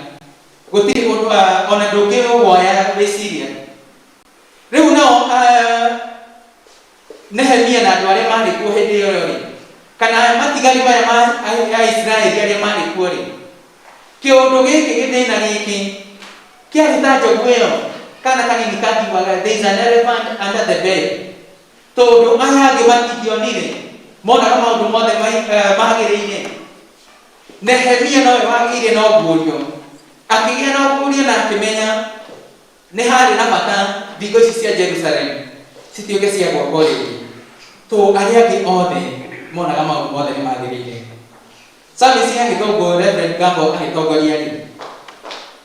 gũtirĩ ũndũ ona ndũngĩwoya wĩcirie. Rĩu nao Nehemia na andũ arĩa marĩ kuo hĩndĩ ĩyo rĩ, kana matigari maya ma Aisiraeli arĩa marĩ kuo rĩ, kĩũndũ gĩkĩ gĩthĩna gĩkĩ kĩarĩ ta njogu ĩyo kana kanini kangiugaga there is an elephant under the bed, tondũ aya angĩ matingĩonire, monaga maũndũ mothe magĩrĩire. Nehemia nowe wagĩire na ũguũrio, akĩgĩa na ũguũrio na akĩmenya nĩ harĩ na bata thingo ici cia Jerusalem cituĩke cia gwakwo rĩngĩ, tondũ arĩa angĩ othe monaga maũndũ mothe nĩ magĩrĩire. Service ya Gĩthũngũ Reverend Gambo agĩtongoria rĩ,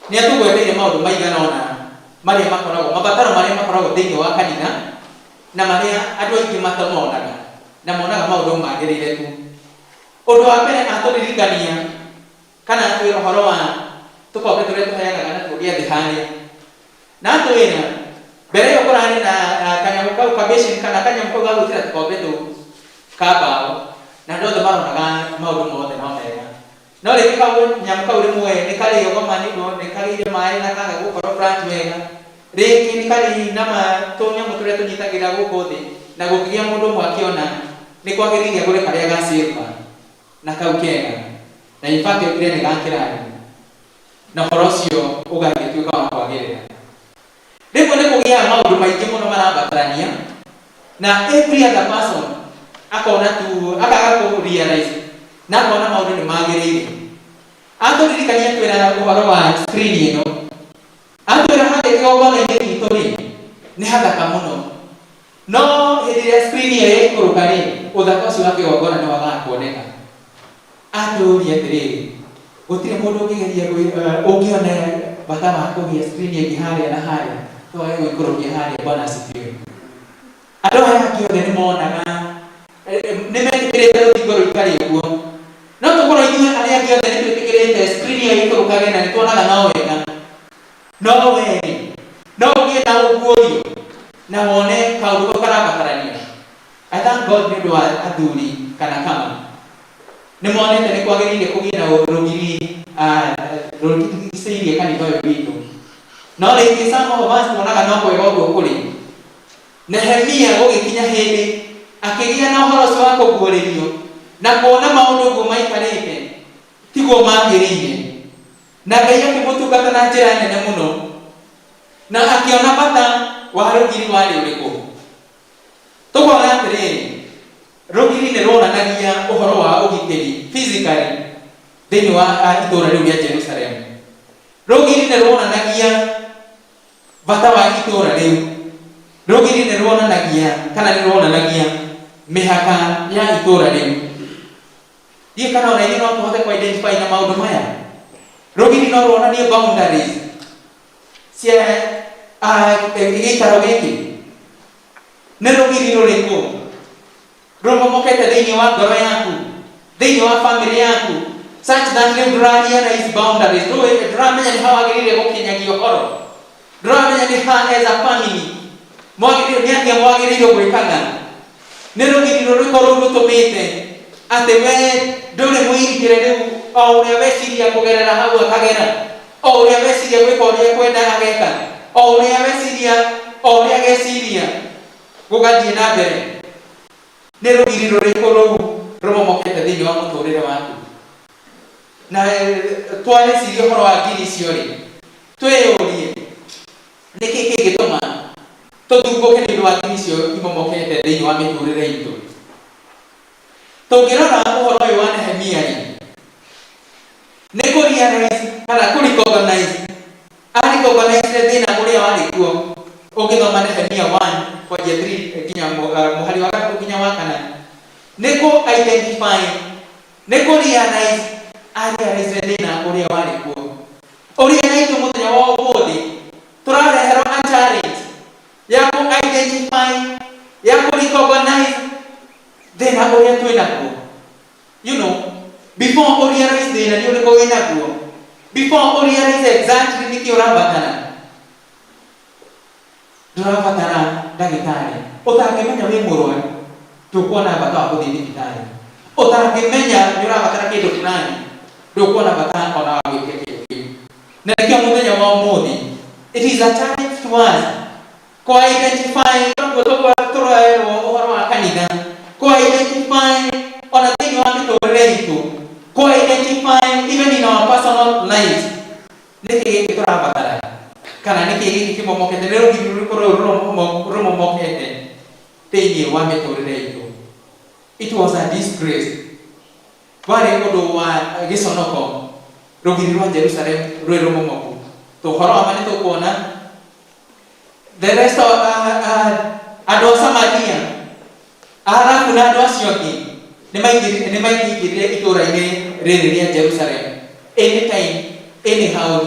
nĩ atũgweteire maũndũ maigana ũna marĩa makoragwo, mabataro marĩa makoragwo thĩinĩ wa kanitha na marĩa andũ aingĩ matamonaga na monaga maũndũ magĩrĩire tu. Ũndũ wa mbere atũririkania kana atwĩra ũhoro wa tũkombe tũrĩa tũheanaga natuo gĩathĩ harĩa. Na atwĩra mbere ĩyo kũrarĩ na kanyamũ kau ka basin kana kanyamũ kau ga gwĩkĩra tũkombe tũu ka mbaũ, na andũ othe maronaga maũndũ mothe no mega. No rĩngĩ kanyamũ kau rĩmwe nĩ karĩogoma nĩ ũndũ nĩ kagĩire maĩ na kaga gũkorwo flat wega, rĩngĩ nĩ karĩ na tũnyamũ tũrĩa tũnyitagĩrĩra gũkũ thĩ, na gũkĩgĩa mũndũ ũmwe akĩona nĩ kwagĩrĩire agũre karĩa ga silver na kau kega, na in fact augire nĩ ga kĩrathi, na ũhoro ũcio ũgagĩtuĩka wa kwagĩrĩra. Rĩmwe nĩ kũgĩaga maũndũ maingĩ mũno marabatarania, na every other person akona tu, akaga kũ realize na akona maũndũ nĩ magĩrĩire. Atũririkania twĩra ũhoro wa screen ĩno, atwĩra harĩa kĩgongona-inĩ gitũ rĩ, nĩ hathaka mũno, no hĩndĩ ĩrĩa screen ĩyo yaikũrũka rĩ, ũthaka ũcio wa kĩgongona nĩ wagaga kuoneka. Atũria atĩrĩrĩ, gũtirĩ mũndũ ũngĩgeria ũngĩona bata wa kũgĩa screen ĩngĩ harĩa na harĩa, twage gũikũrũkia harĩa. Bwana asifiwe. Andũ aya angĩ othe nĩ monaga nĩ metĩkĩrĩte rũthingo rũikare ũguo, no tũkorwo ithuĩ arĩa angĩ othe nĩ twĩtĩkĩrĩte screen ĩyo ĩikũrũkage na nĩ tuonaga no wega, no we rĩ, no ũgĩe na ũguũrio na wone kaũndũ kau karabatarania. I thank God nĩ ũndũ wa athuri kana kama nĩ monete nĩ kwagĩrĩire kũgĩe na rũgiri rũrigicĩirie kanitha ũyũ witũ, no rĩngĩ some of us tuonaga no kwega ũguo kũrĩ. Nehemia gũgĩkinya hĩndĩ akĩgĩa na ũhoro ũcio wa kũguũrĩrio na kuona maũndũ ũguo maikarĩte tiguo magĩrĩire, na Ngai akĩmũtungata na njĩra nene mũno, na akĩona bata wa rũgiri warĩ ũrĩkũ. Tũkona atĩrĩrĩ, rũgiri nĩ ruonanagia ũhoro wa ũgitĩri physically thĩinĩ wa itũũra rĩu rĩa Jerusalem. Rũgiri nĩ ruonanagia bata wa itũũra rĩu. Rũgiri nĩ ruonanagia kana nĩ ruonanagia mĩhaka ya itũũra rĩu. Ndiũĩ kana ona ithuĩ no tũhote kũ identify na maũndũ maya. Rũgiri no ruonanie boundaries cia gĩikaro gĩkĩ. Nĩ rũgiri rũrĩkũ rũmomokete thĩinĩ wa ngoro yaku, thĩinĩ wa family yaku, such that rĩu ndũra realize boundaries, ndũramenya nĩ ha wagĩrĩire gũkinyagia ũhoro, ndũramenya nĩ ha as a family mwagĩrĩirwo nĩ atĩa mwagĩrĩirwo gwĩkaga. Nĩ rũgiri rũrĩkũ rũu rũtũmĩte atĩ we ndũrĩ mũirigĩre rĩu, o ũrĩa weciria kũgerera hau akagera, o ũrĩa weciria gwĩka ũrĩa ekwenda ageka, o ũrĩa weciria, o ũrĩa ageciria gũgathiĩ na mbere? Nĩ rũgiri rũrĩkũ rũu rũmomokete thĩinĩ wa mũtũrĩre waku? Na twareciria ũhoro wa ngiri icio rĩ, twĩyũrie nĩkĩ kĩngĩtũma tũthumbũke nĩ ũndũ wa ngiri icio imomokete thĩinĩ wa mĩtũrĩre itũ. Tũngĩrora ũhoro ũyũ wa Nehemia rĩ, nĩ kũ realize kana kũ recognize arecognize thĩna ũrĩa warĩ kuo. Ũngĩthoma Nehemia 1 kwanjia 3 nginya mũhari wa gatatũ nginya wa kana, nĩ kũ identify, nĩ kũ realize arealize thĩna ũrĩa warĩ kuo. Ũrĩa na ithuĩ mũthenya wa ũmũthĩ tũrareherwo a challenge ya kũ identify, ya kũ recognize thĩna ũrĩa twĩ naguo. Before ũ realize thĩna nĩ ũrĩkũ wĩ naguo, before ũ realize exactly nĩkĩ ũrabatara, ndũrabatara ndagĩtarĩ. Ũtangĩmenya wĩ mũrwaru, ndũkuona bata wa gũthiĩ thibitarĩ. Ũtangĩmenya nĩ ũrabatara kĩndũ fulani, ndũkuona bata ona wa gwĩtia kĩndũ kĩu. Na nĩkĩo mũthenya wa ũmũthĩ it is a challenge to us kũ identify, ũguo tũrerwo ũhoro wa kanitha, kũ identify ona thĩinĩ wa mĩtũrĩre itũ, kũ identify even in our personal lives, nĩkĩ gĩkĩ tũrabatara kana nĩkĩ gĩkĩ kĩmomokete, nĩ rũgiri rũrĩkũ rũrũ rũmomokete thĩinĩ wa mĩtũrĩre itũ. It was a disgrace, warĩ ũndũ wa gĩconoko rũgiri rwa Jerusalem rwĩ rũmomoku. Tũhoro wa ma nĩ tũkuona the rest of andũ a Samaria, Arabu na andũ acio angĩ nĩ maingĩrire itũũra-inĩ rĩrĩ rĩa Jerusalem anytime, anyhow,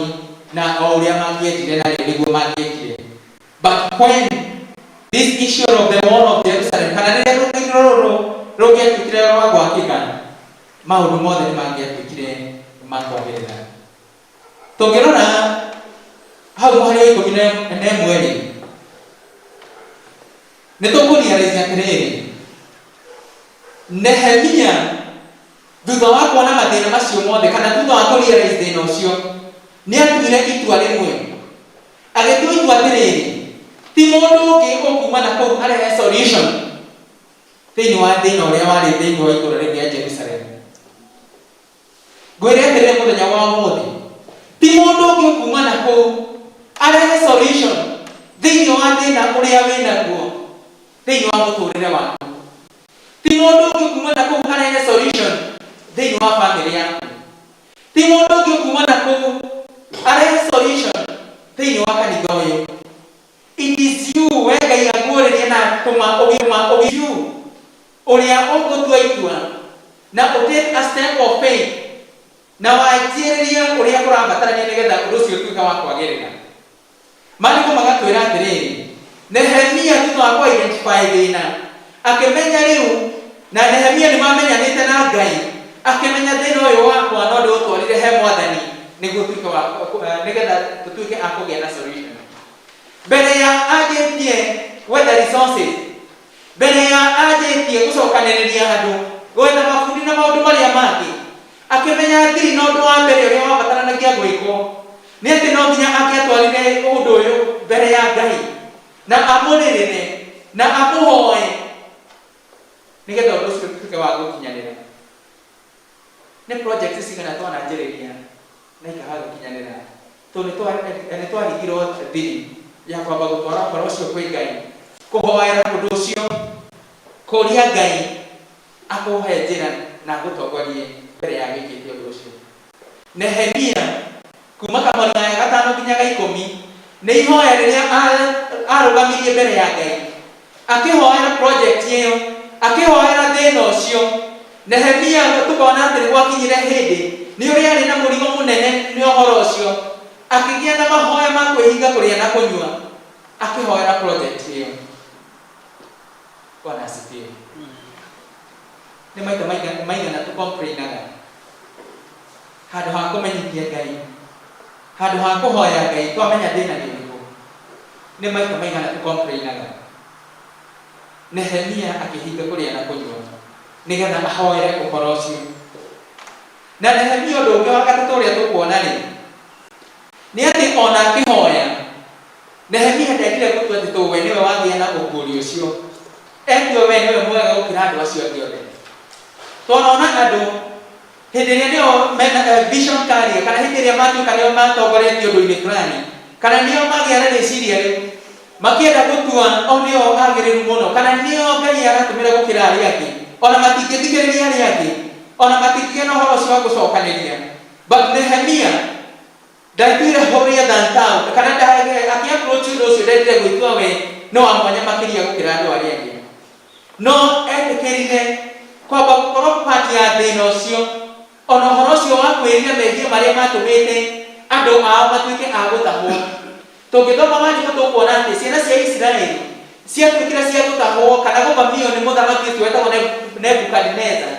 na o ũrĩa mangĩendire na nĩguo mangĩekire. But when this issue of the wall of Jerusalem, kana rĩrĩa rũgiri rũrũ rũngĩatuĩkire rwa gwakĩka, maũndũ mothe nĩ mangĩatuĩkire ma kwagĩrĩra. Tũngĩrora hau mũhari wa 11 rĩ, nĩ tũkũrealize atĩrĩrĩ, Nehemia thutha wa kuona mathĩna macio mothe, kana thutha wa kũrealize thĩna ũcio, nĩ atuire itua rĩmwe. Agĩtua itua atĩrĩrĩ, ti mũndũ ũngĩ ũkuma na kũu arehe solution thĩinĩ wa thĩna ũrĩa warĩ thĩinĩ wa itũũra rĩu rĩa Jerusalem. Ngwĩre atĩrĩrĩ, mũthenya wa ũmũthĩ ti mũndũ ũngĩ ũkuma na kũu arehe solution thĩinĩ wa thĩna ũrĩa wĩ naguo thĩinĩ wa mũtũrĩre waku. Ti mũndũ ũngĩ kuma na kũu arehe solution thĩinĩ wa famĩlĩ yaku. Ti mũndũ ũngĩ kuma na kũu arehe solution thĩinĩ wa kanitha ũyũ. It is you. We Ngai akuũrĩrie na tũma ũgima ũgĩ you ũrĩa ũgũtua itua na ũtake a step of faith na wanjĩrĩrie ũrĩa kũrabatarania nĩgetha ũndũ ũcio ũtuĩke wa kwagĩrĩra. Maandĩko magatwĩra atĩrĩrĩ, Nehemia thutha wa kũ identify thĩna, akĩmenya rĩu, na Nehemia nĩ mamenyanĩte na Ngai, akĩmenya thĩna ũyũ wakwa no ndĩũtwarire he Mwathani nĩguo ũtuĩke wa nĩgetha tũtuĩke a kũgĩa na solution. Mbere ya anjĩtie gwetha resources, mbere ya anjĩtie gũcokanĩrĩria andũ, gwetha mabundi na maũndũ marĩa mangĩ, akĩmenya thiri na ũndũ wa mbere ũrĩa wabataranagia gwĩkwo nĩ atĩ no nginya angĩatwarire ũndũ ũyũ mbere ya Ngai na amũrĩrĩre na amũhoe nĩgetha ũndũ ũcio ũtuĩke wa gũkinyanĩra. Nĩ project cigana twananjĩrĩria na ikaga gũkinyanĩra tondũ nĩ twarigirwo thiri ya kwamba gũtwara ũhoro ũcio kwĩ Ngai, kũhoera ũndũ ũcio, kũria Ngai akũhe njĩra na agũtongorie mbere ya wĩkĩte ũndũ ũcio. Nehemia kuma kamweri ga gatano nginya ga 10 nĩ ihoya rĩrĩa arũgamirie mbere ya Ngai akĩhoera project ĩyo, akĩhoera thĩna ũcio. Nehemia tũkona atĩ nĩ gwakinyire hĩndĩ nĩ ũrĩa arĩ na mũrigo mũnene nĩ ũhoro ũcio, akĩgĩa na mahoya ma kwĩhinga kũrĩa na kũnyua akĩhoera project ĩyo. Bwana asifiwe. Nĩ maita maigana tũcomplainaga handũ ha kũmenyithia Ngai, handũ ha kũhoya Ngai twamenya thĩna nĩ ũrĩkũ? Nĩ maita maigana tũcomplainaga? Nehemia akĩhinga kũrĩa na kũnyua nĩgetha ahoere ũhoro ũcio. Na Nehemia, ũndũ ũngĩ wa gatatũ ũrĩa tũkuona rĩ, nĩ atĩ ona akĩhoya, Nehemia ndendire gũtua atĩ tondũ we nĩwe wagĩa na ũguũrio ũcio, etue we nĩwe mwega gũkĩra andũ acio angĩ othe. Twanona andũ Hĩndĩ ĩrĩa nĩo mena vision carrier, kana hĩndĩ ĩrĩa matuĩka nĩo matongoretie ũndũ-inĩ fulani, kana nĩo magĩa na rĩciria rĩu, makĩenda gũtua o nĩo agĩrĩru mũno, kana nĩo Ngai aratũmĩra gũkĩra arĩa angĩ, ona matingĩthikĩrĩria arĩa angĩ, ona matingĩgĩa na ũhoro ũcio wa gũcokanĩria. But Nehemia ndaituire holier than thou, kana akĩ-approach ũndũ ũcio ndendire gwĩtua we no wa mwanya makĩria gũkĩra andũ arĩa angĩ. No etĩkĩrire kwamba gũkorwo part ya thĩna ũcio, ona ũhoro ũcio wa kwĩrira mehia marĩa matũmĩte andũ ao matuĩke a gũtahwo. Tũngĩthoma maandĩko tũkuona atĩ ciana cia Isiraeli ciatuĩkire cia gũtahwo kana gũthamio nĩ mũthamaki ũcio wetagwo Nebukadineza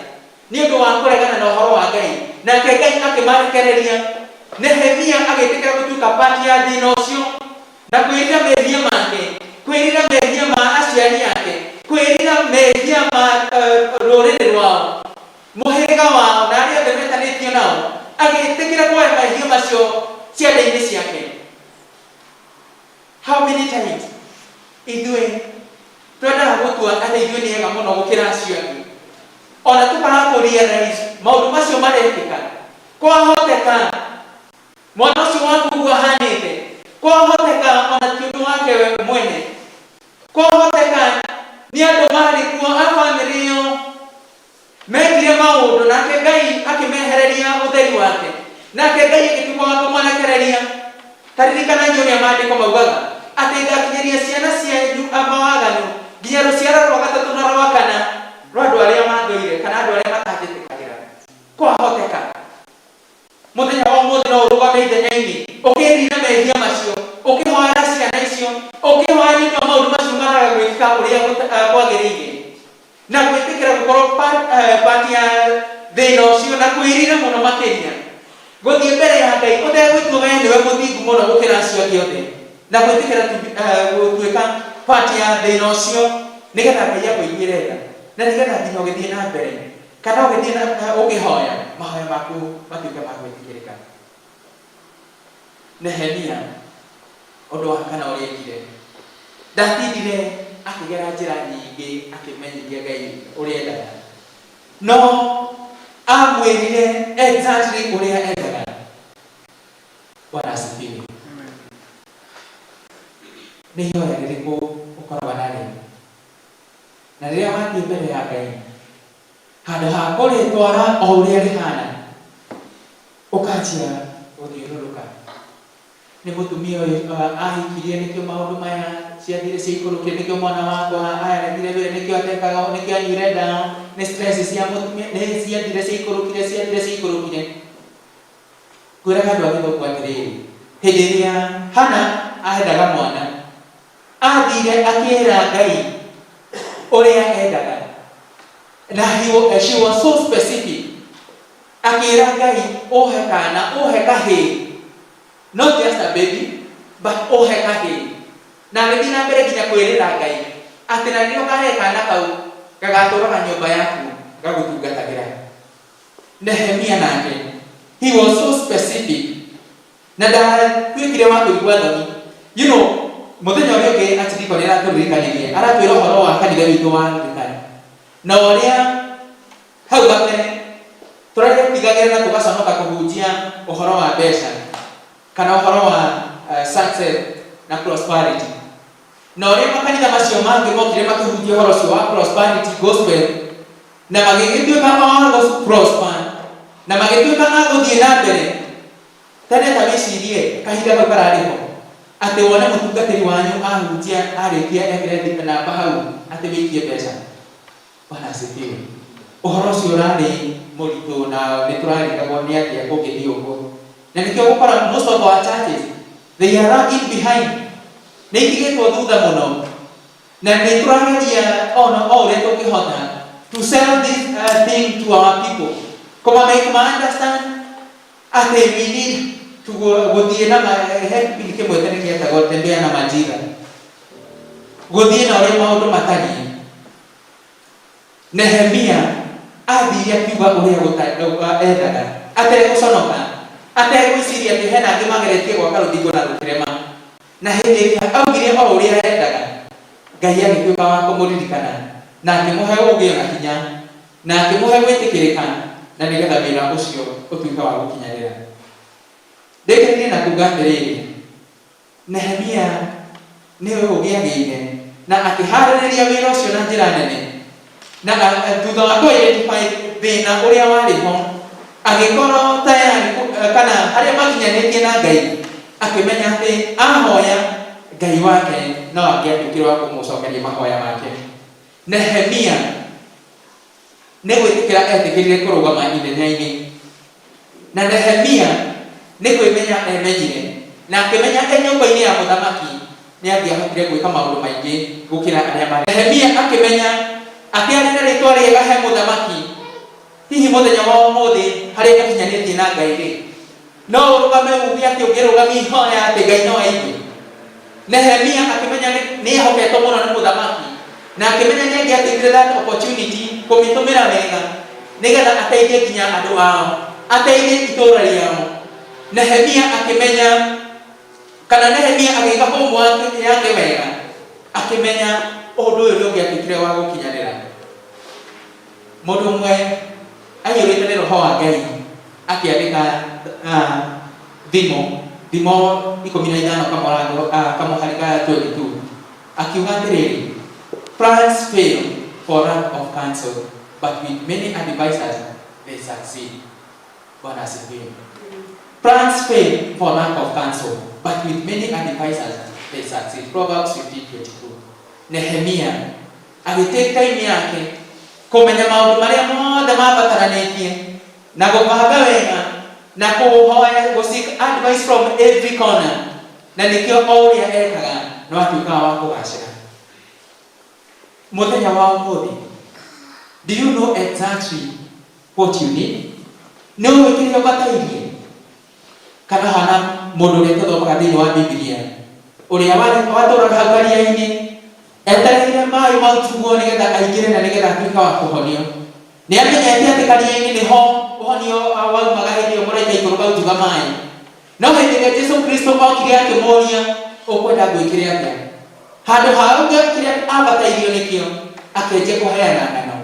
nĩ ũndũ wa kũregana na ũhoro wa Ngai, nake Ngai akĩmarekereria. Nehemia agĩtĩkĩra gũtuĩka part ya thĩna ũcio na kwĩrira mehia make, kwĩrira mehia ma aciari ake, kwĩrira mehia ma rũrĩrĩ rwao, mũhĩrĩga wao, na arĩa othe metanĩtio nao, agĩtĩkĩra kuoya mehia macio ciande-inĩ ciake. How many times ithuĩ twendaga gũtua atĩ ithuĩ nĩ ega mũno gũkĩra acio angĩ, ona tũkaga kũ realize maũndũ macio marekĩka. Kwahoteka mwana ũcio waku ũguo ahanĩte, kwahoteka ona ti ũndũ wake we mwene, kwahoteka nĩ andũ marĩ kuo a bamĩrĩ ĩyo mekire maũndũ, nake Ngai akĩmehereria ũtheri wake, nake Ngai agĩtuĩka wa kũmarekereria. Ta ririkanai ũrĩa maandĩko maugaga atĩ ngakinyĩria ciana cianyu mawaganu nginya rũciaro rwa gatatũ na rwa kana rwa andũ arĩa mathũire kana andũ arĩa matanjĩtĩkagĩra. Kwahoteka mũthenya wa ũmũthĩ no ũrũgame ithenya-inĩ ũkĩrira mehia macio, ũkĩhoera ciana icio, ũkĩhoera nĩ ũndũ wa maũndũ macio maraga gwĩkĩka ũrĩa kwagĩrĩire, na gwĩtĩkĩra gũkorwo part ya thĩna ũcio na kwĩrira mũno makĩria, gũthiĩ mbere ya Ngai ũtegwĩtua we nĩwe mũthingu mũno gũkĩra acio angĩ othe, na gwĩtĩkĩra gũtuĩka part ya thĩna ũcio nĩgetha Ngai akũiguĩre tha, na nĩgetha nginya ũgĩthiĩ na mbere kana ũgĩthiĩ na ũkĩhoya mahoya maku matuĩke ma gwĩtĩkĩrĩka. Nehemia ũndũ wa kana ũrĩa ekire, ndatindire akĩgera njĩra nyingĩ akĩmenyithia Ngai ũrĩa endaga, no amwĩrire exactly ũrĩa endaga. Bwana asifiwe. Nĩ ihoya rĩrĩkũ ũkoragwo narĩo? Na rĩrĩa wathiĩ mbere ya Ngai, handũ ha kũrĩtwara o ũrĩa rĩhana, ũkanjia gũthiũrũrũka. Nĩ mũtumia ũyũ ahikirie nĩkĩo maũndũ maya ciathire ciaikũrũkire, nĩkĩo mwana wakwa ayaregire wĩra, nĩkĩo atekaga, nĩkĩo anyuire ndawa, nĩ stress cia mũtumia, nĩ ciathire ciaikũrũkire, ciathire ciaikũrũkire. Ngwĩraga andũ a Gĩthũngũ atĩrĩrĩ, hĩndĩ ĩrĩa Hana aendaga mwana, athire akĩra Ngai ũrĩa endaga, na she was so specific. Akĩra Ngai, ũhe kana, ũhe kahĩĩ, not just a baby, but ũhe kahĩĩ. Na agĩthiĩ na mbere nginya kwĩrĩra Ngai atĩ na rĩrĩa ũkahe kana kau, gagatũraga nyũmba yaku gagũtungatagĩra. Nehemia nake, he was so specific, na ndatuĩkire wa kũigua thoni. Mũthenya ũrĩa ũngĩ Archdeacon nĩ aratũririkanirie, aratwĩra ũhoro wa kanitha witũ wa Anglican na ũrĩa hau kabere tũretigagĩra na tũgaconoka kũhunjia ũhoro wa mbeca kana ũhoro wa success na prosperity, na ũrĩa makanitha macio mangĩ mokire makĩhunjia ũhoro ũcio wa prosperity gospel na magĩgĩtuĩka a gũ prosper na magĩtuĩka a gũthiĩ na mbere. Tene ta wĩcirie kahinda kau kararĩ ho atĩ wone mũtungatĩri wanyu ahunjia arĩkia ekĩre namba hau atĩ wĩikie mbeca. Bwana asifiwe. Ũhoro ũcio ũrarĩ mũritũ na nĩ tũrarigagwo nĩ atĩa kũngĩthiĩ ũguo, na nĩkĩo ũgũkora most of our churches, they are lagging behind, nĩ itigĩtwo thutha mũno, na nĩ tũrageria ona o ũrĩa tũngĩhota to sell this thing to our people, kũma make ma understand atĩ we need to gũthiĩ na he kĩbindi kĩmwe tene gĩetagwo Tembea na Majira, gũthiĩ na ũrĩa maũndũ matariĩ. Nehemia athire akiuga ũrĩa endaga ategũconoka, ategwĩciria atĩ hena angĩ mageretie gwaka rũthingo na rũkĩrema. Na hĩndĩ ĩrĩa augire o ũrĩa endaga, Ngai agĩtuĩka wa kũmũririkana na akĩmũhe ũũgĩ ona hinya na akĩmũhe gwĩtĩkĩrĩka. Na nĩgetha wĩra ũcio ũtuĩke wa gũkinyanĩra. Ndĩkĩrĩrie na kuga atĩrĩrĩ, Nehemia nĩ ũũgĩ agĩire na akĩharĩrĩria wĩra ũcio na njĩra nene. Na thutha wa kũ identify thĩna ũrĩa warĩ ho, agĩkorwo tayari kana harĩa makinyanĩtie na Ngai, akĩmenya atĩ ahoya Ngai wake no angĩatuĩkire wa kũmũcokeria mahoya make. Nehemia nĩ gwĩtĩkĩra etĩkĩrire kũrũgama ithenya-inĩ. Na Nehemia nĩ kwĩmenya emenyire, na akĩmenya e nyũmba-inĩ ya mũthamaki nĩ angĩahotire gwĩka maũndũ maingĩ gũkĩra arĩa marĩ. Nehemia akĩmenya atĩ arĩ na rĩtwa rĩega he mũthamaki. Hihi mũthenya wa ũmũthĩ harĩa mũkinyanĩtie na Ngai-rĩ, no ũrũgame uge atĩ ũngĩrũgamia ihoya atĩ Ngai no aigue? Nehemia akĩmenya nĩ ehoketwo mũno nĩ mũthamaki, na akĩmenya nĩ angĩatigire that opportunity kũmĩtũmĩra wega nĩgetha ateithie nginya andũ ao, ateithie itũũra rĩao. Nehemia akĩmenya kana Nehemia agĩka homework yake wega, akĩmenya ũndũ ũyũ nĩ ũngĩatuĩkire wa gũkinyanĩra. Mũndũ ũmwe aiyũrĩte nĩ roho wa Ngai akĩandĩka thimo, Thimo 15 kamũrango kamũhari ka 22, akiuga atĩrĩrĩ, "Plans fail for lack of counsel, but with many advisers they succeed." Bwana asifiwe. Plans fail for lack of counsel, but with many advisers they succeed. Proverbs 15:22. Nehemia agĩtake time yake kũmenya maũndũ marĩa mothe mabataranĩtie na gũbanga wega na kũhoya, gũ seek advice from every corner, na nĩkĩo o ũrĩa ekaga no atuĩkaga wa kũgacĩra. Mũthenya wa ũmũthĩ, do you know exactly what you need? Nĩ ũĩ kĩrĩa ũbatairie? Kana ũhana mũndũ ũrĩa tũthomaga thĩinĩ wa Bibilia, ũrĩa watũraga hau karia-inĩ etereire maĩ mautugwo nĩgetha aingĩre na nĩgetha atuĩke wa kũhonio. Nĩ amenyete atĩ karia-inĩ nĩho ũhonio waumaga hĩndĩ ĩyo mũraika aikũrũka autuga maĩ. No hĩndĩ ĩrĩa Jesu Kristo okire akĩmũria, "Ũkwenda ngwĩkĩre atĩa?" Handũ ha auge kĩrĩa abatairio nĩkĩo, akĩanjia kũheana ng'ano.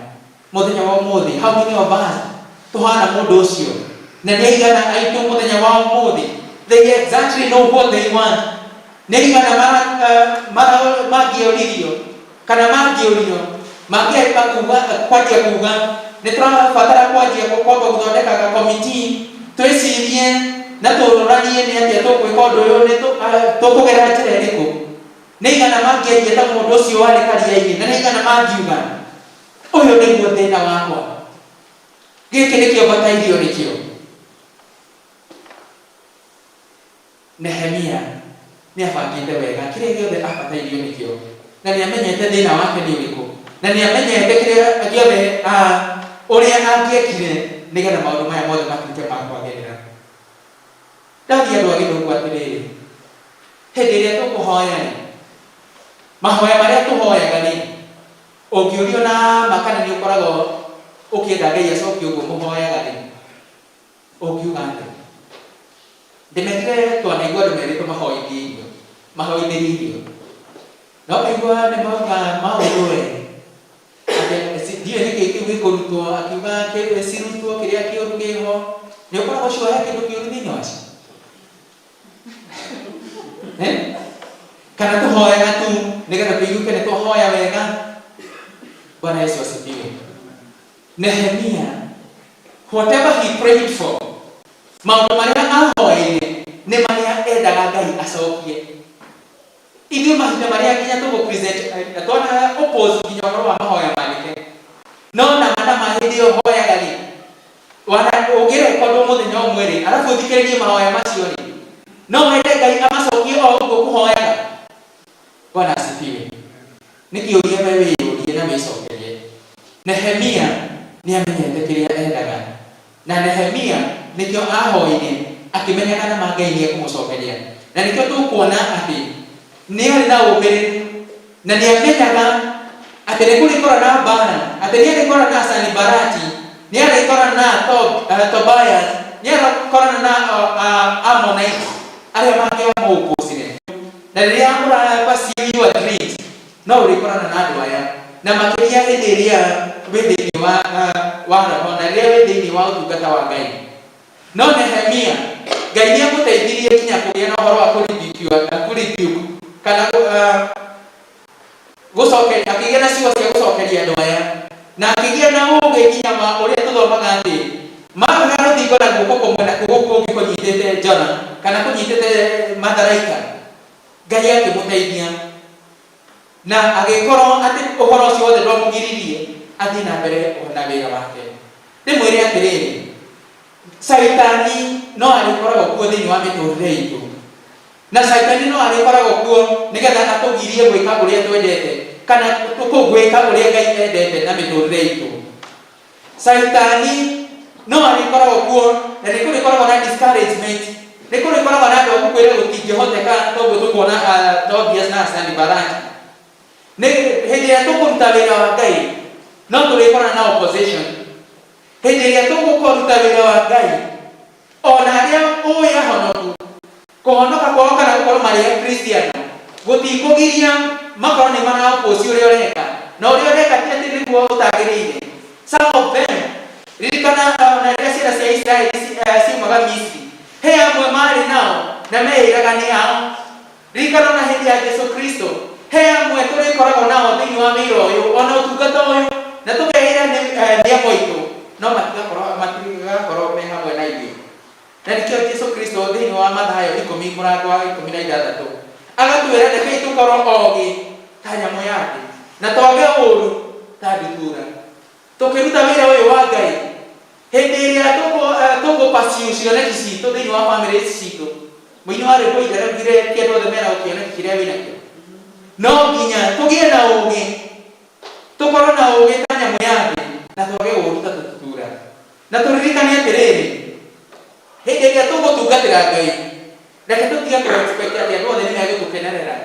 Mũthenya wa ũmũthĩ, how many of us tũhana mũndũ ũcio? Na nĩ aigana aitũ mũthenya wa ũmũthĩ, they exactly know what they want? Nĩ aigana mangĩoririo kana mangĩũrio mangĩamba kuga, kwanjia kuga nĩ tũrabatara kwanjia kwamba gũthondeka committee, twĩcirie na tũroranie nĩ atĩa tũgwĩka ũndũ ũyũ, nĩ tũkũgera njĩra ĩrĩkũ? Nĩ aigana mangĩaria ta mũndũ ũcio warĩ karia-inĩ? Na nĩ aigana mangiuga, "Ũyũ nĩguo thĩna wakwa, gĩkĩ nĩkĩo batairio nĩkĩo"? Nehemia nĩ abangĩte wega kĩrĩa gĩothe abatairio nĩkĩo, na nĩ amenyete thĩna wake nĩ ũrĩkũ, na nĩ amenyete kĩrĩa gĩothe ũrĩa angĩekire nĩgetha maũndũ maya mothe matuĩke ma kwagĩrĩra. Ndathiĩ andũ a Gĩthũngũ atĩrĩrĩ, hĩndĩ ĩrĩa tũkũhoya rĩ, mahoya marĩa tũhoyaga rĩ, ũngĩũrio na ma kana nĩ ũkoragwo ũkĩenda Ngai acokie ũguo mũhoyaga rĩ, ũngiuga atĩa? Ndĩmetire twanaigua andũ merĩtwo mahoithie irio, mahoithĩrie irio. No ngaigua nĩ mauga maũndũ we atĩ ndiũĩ nĩkĩ kĩu gĩkũrutwo, akiuga cirutwo kĩrĩa kĩũru kĩho. Nĩ ũkoragwo sure he kĩndũ kĩũru thĩinĩ wacio? Eh? Kana tũhoyaga tu nĩgetha tũiguĩke nĩ twahoya wega? Bwana Yesu asifiwe. Nehemia, whatever he prayed for, maũndũ marĩa ahoeire nĩ marĩa endaga Ngai acokie. Ithuĩ mahinda marĩa nginya tũgũ present twana oppose nginya ũhoro wa mahoya mandĩke, no nama nama hĩndĩ ĩyo hoyaga rĩ, wana ũngĩrekondwo mũthenya ũmwe rĩ, arabu ũthikĩrĩrie mahoya macio rĩ, no wende Ngai amacokie o ũguo kũhoyaga? Bwana asifiwe. Nĩ kĩũria we wĩyũrie na wĩcokerie. Nehemia nĩ amenyete kĩrĩa endaga. Na Nehemia nĩkĩo ahoire akĩmenyaga na ma Ngai nĩ ekũmũcokeria. Na nĩkĩo tũkuona atĩ nĩ arĩ na ũmĩrĩru na nĩ amenyaga atĩ nĩ kũrĩkorana na mbara, atĩ nĩ arĩkorana na Sanibalati, nĩ arĩkorana na Tobias, nĩ arĩkorana na Ammonites arĩa mangĩamũũkũcire. Na rĩrĩa ũra pursue your dreams, no ũrĩkorana na andũ aya, na makĩria hĩndĩ ĩrĩa Wĩ thĩinĩ wa roho na rĩrĩa wĩ thĩinĩ wa ũtungata wa Ngai. No Nehemia, Ngai nĩ amũteithirie nginya kũgĩa na ũhoro wa kũrebuke kana gũcokeria, akĩgĩa na ciugo cia gũcokeria andũ aya na akĩgĩa na ũũgĩ nginya wa ũrĩa tũthomaga atĩ makaga rũthingo na guoko kũmwe na guoko kũngĩ kũnyitĩte njora kana kũnyitĩte matharaita. Ngai akĩmũteithia na agĩkorwo atĩ ũhoro ũcio wothe ndwamũgiririe athiĩ na mbere na wĩra wake. Ndĩmwĩre atĩrĩrĩ, Caitani no arĩkoragwo kuo thĩinĩ wa mĩtũrĩre itũ, na Caitani no arĩkoragwo kuo nĩgetha atũgirie gwĩka ũrĩa twendete kana gwĩka ũrĩa Ngai endete na mĩtũrĩre itũ. Caitani no arĩkoragwo kuo na nĩ kũrĩkoragwo na discouragement, nĩ kũrĩkoragwo na andũ a gũkwĩra gũtingĩhoteka, toguo tũkuona Tobias na Sanibalati. Nĩ hĩndĩ ĩrĩa tũkũruta wĩra wa Ngai no tũrĩkorana na opposition. Hĩndĩ ĩrĩa tũgũkũruta wĩra wa Ngai, ona arĩa ũĩ ahonoku, kũhonoka kwao kana gũkorwo marĩ Akristiano gũtikũgiria makorwo nĩ maraoppose ũrĩa ũreka, na ũrĩa ũreka ti atĩ nĩguo ũtagĩrĩire. Some of them, ririkana ona rĩrĩa ciana cia Isiraeli ciaumaga Misiri, he amwe marĩ nao na meĩraga nĩ ao. Ririkana ona hĩndĩ ya Jesu Kristo, he amwe tũrĩkoragwo nao thĩinĩ wa wĩra ũyũ ona ũtungata ũyũ na tũkeĩra nĩ amwe aitũ, no matigakorwo me hamwe na ithuĩ. Na nĩkĩo Jesu Kristo thĩinĩ wa Mathayo 10 mũrango wa 16 agatwĩra rekei tũkorwo ogĩ ta nyamũ ya thĩ na twage ũũru ta ndutura. Tũkĩruta wĩra ũyũ wa Ngai, hĩndĩ ĩrĩa tũgũ pursue cioneki citũ thĩinĩ wa famĩlĩ citũ, mũini wa rwĩmbo ithe araugire ti andũ othe meragwo kĩoneki kĩrĩa wĩnakĩo. No nginya tũgĩe na ũũgĩ, tũkorwo na ũũgĩ ta nyamũ ya thĩ na twage ũũru ta tũtutura. Na tũririkane atĩrĩrĩ, hĩndĩ ĩrĩa tũgũtungatĩra Ngai, reke tũtige kũ expect atĩ andũ othe nĩ megũtũkenerera.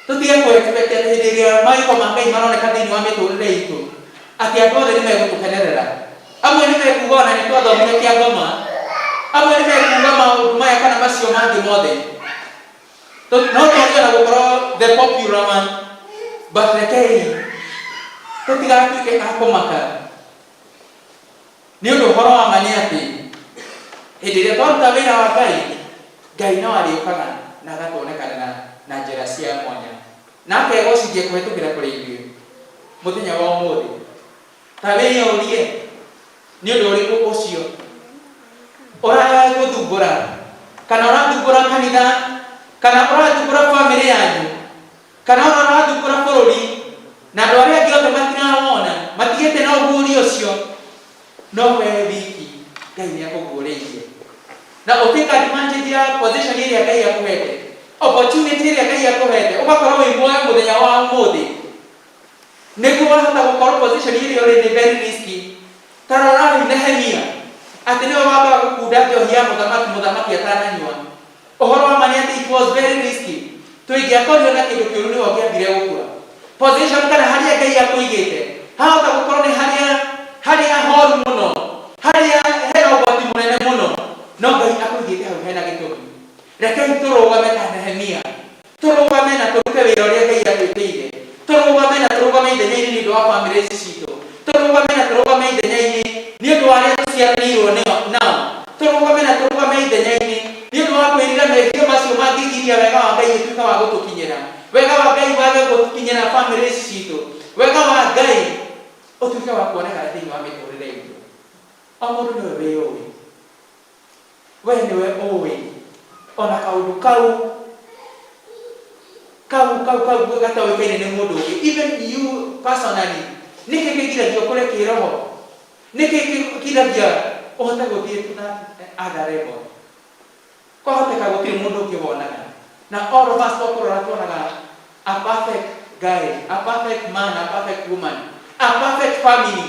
Tũtige kũ expect atĩ hĩndĩ ĩrĩa mawĩko ma Ngai maroneka thĩinĩ wa mĩtũrĩre itũ atĩ andũ othe nĩ megũtũkenerera. Amwe nĩ mekuga ona nĩ twathomire kĩa ngoma, amwe nĩ mekuga maũndũ maya kana macio mangĩ mothe. No twage ona gũkorwo the popular one, but rekei tũtigatuĩke a kũmaka, nĩ ũndũ ũhoro wa ma nĩ atĩ hĩndĩ ĩrĩa twaruta wĩra wa Ngai, Ngai no arĩũkaga na agatuonekanĩra na njĩra cia mwanya na akegocithia kũhetũkĩra kũrĩ ithuĩ. Mũthenya wa ũmũthĩ, ta wĩyũrie nĩ ũndũ ũrĩkũ ũcio ũragũthumbũra, kana ũrathumbũra kanitha, kana ũrathumbũra bamĩrĩ yanyu, kana ona ũrathumbũra bũrũri, na andũ arĩa angĩ othe matirawona, matigĩte na ũguũrio ũcio, no we wiki Ngai nĩ akũguũrĩirie. Na ũtake advantage ya position ĩrĩa Ngai akũhete, opportunity ĩrĩa Ngai akũhete, ũgakorwo wĩ muoyo mũthenya wa ũmũthĩ nĩguo wahota gũkorwo position ĩrĩa ũrĩ nĩ very risky. Ta rora Nehemia, atĩ nĩwe wambaga gũkunda njohi ya mũthamaki, mũthamaki atananyua. Ũhoro wa ma nĩ atĩ it was very risky. Tũingĩakorirwo na kĩndũ kĩũru, nĩwe ũngĩambire gũkua. Position kana harĩa Ngai akũigĩte hahota gũkorwo nĩ harĩa horu mũno, harĩa hena ũgwati mũnene mũno, no Ngai akũigĩte hau hena gĩtũmi. Rekei tũrũgame ta Nehemia, tũrũgame na tũrute wĩra ũrĩa Ngai atwĩtĩire, tũrũgame na tũrũgame ithenya-inĩ nĩ ũndũ wa bamĩrĩ ici citũ, tũrũgame na tũrũgame ithenya-inĩ nĩ ũndũ wa arĩa tũciaranĩirwo nao, tũrũgame na tũrũgame ithenya-inĩ nĩ ũndũ wa kwĩrira mehia macio mangĩgiria wega wa Ngai ũtuĩke wa gũtũkinyĩra, wega wa Ngai wage gũkinyĩra bamĩrĩ ici citũ, wega wa Ngai ũtuĩke wa kuonekana thĩinĩ wa mĩtũrĩre itũ. O mũndũ nĩwe wĩyũĩ, we nĩwe ũĩ ona kaũndũ kau gatoĩkaine nĩ mũndũ ũngĩ. Even you personally, nĩkĩ kĩgiragia ũkũre kĩroho? Nĩkĩ kĩgiragia ũhote gũthiĩ to that other level? Kwahoteka gũtirĩ mũndũ ũngĩ wonaga, na all of us twakũrora tuonaga a perfect guy, a perfect man, a perfect woman, a perfect family,